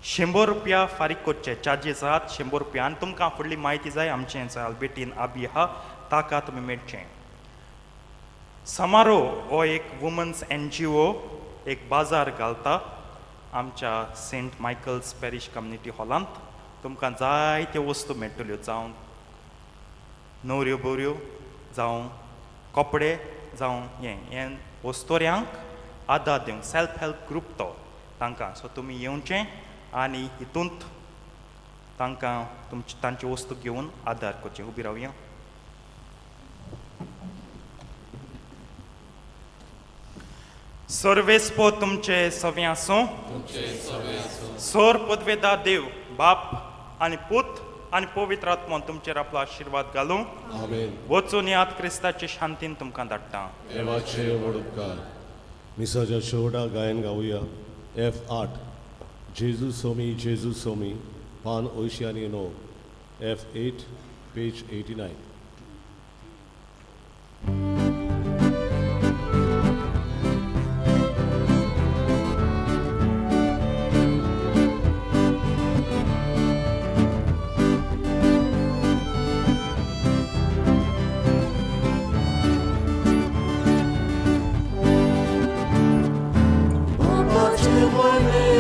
100 रुपया फारीक करचे. चार्जीस आहात 100 रुपया. आनी तुमकां फुडली म्हायती जाय, आमचें अल्बेटीन आबी आहा, ताका तुमी मेळचें. समारो हो एक वुमन्स एनजीओ एक बाजार घालता आमच्या सेंट मायकल्स पॅरिश कम्युनिटी हॉलांत. तुमकां जायत्यो वस्तू मेळटल्यो, जावं नवऱ्यो बोऱ्यो, जावं कपडे, जावं हें हें वस्तोऱ्यांक आदार दिवंक सेल्फ हेल्प ग्रूप तो तांकां. सो तुमी येवचें आनी हितूंत तांकां तुमची तांची वस्तू घेवन आदार करचे. उबी रावया. सर्वेस्पो तुमचे सवे आसूं. सोर पदवेदा देव बाप आनी पूत आनी पवित्र आत्मो तुमचेर आपलो आशिर्वाद घालूं. आमेन. वचून याद, क्रिस्ताचे शांतीन तुमकां धाडटा. देवाचे व्हड उपकार. मिसाच्या शेवटा गायन गावया एफ 8, जेजू सोमी जेजू सोमी, पान 89, F 8, page 89. Pace voi.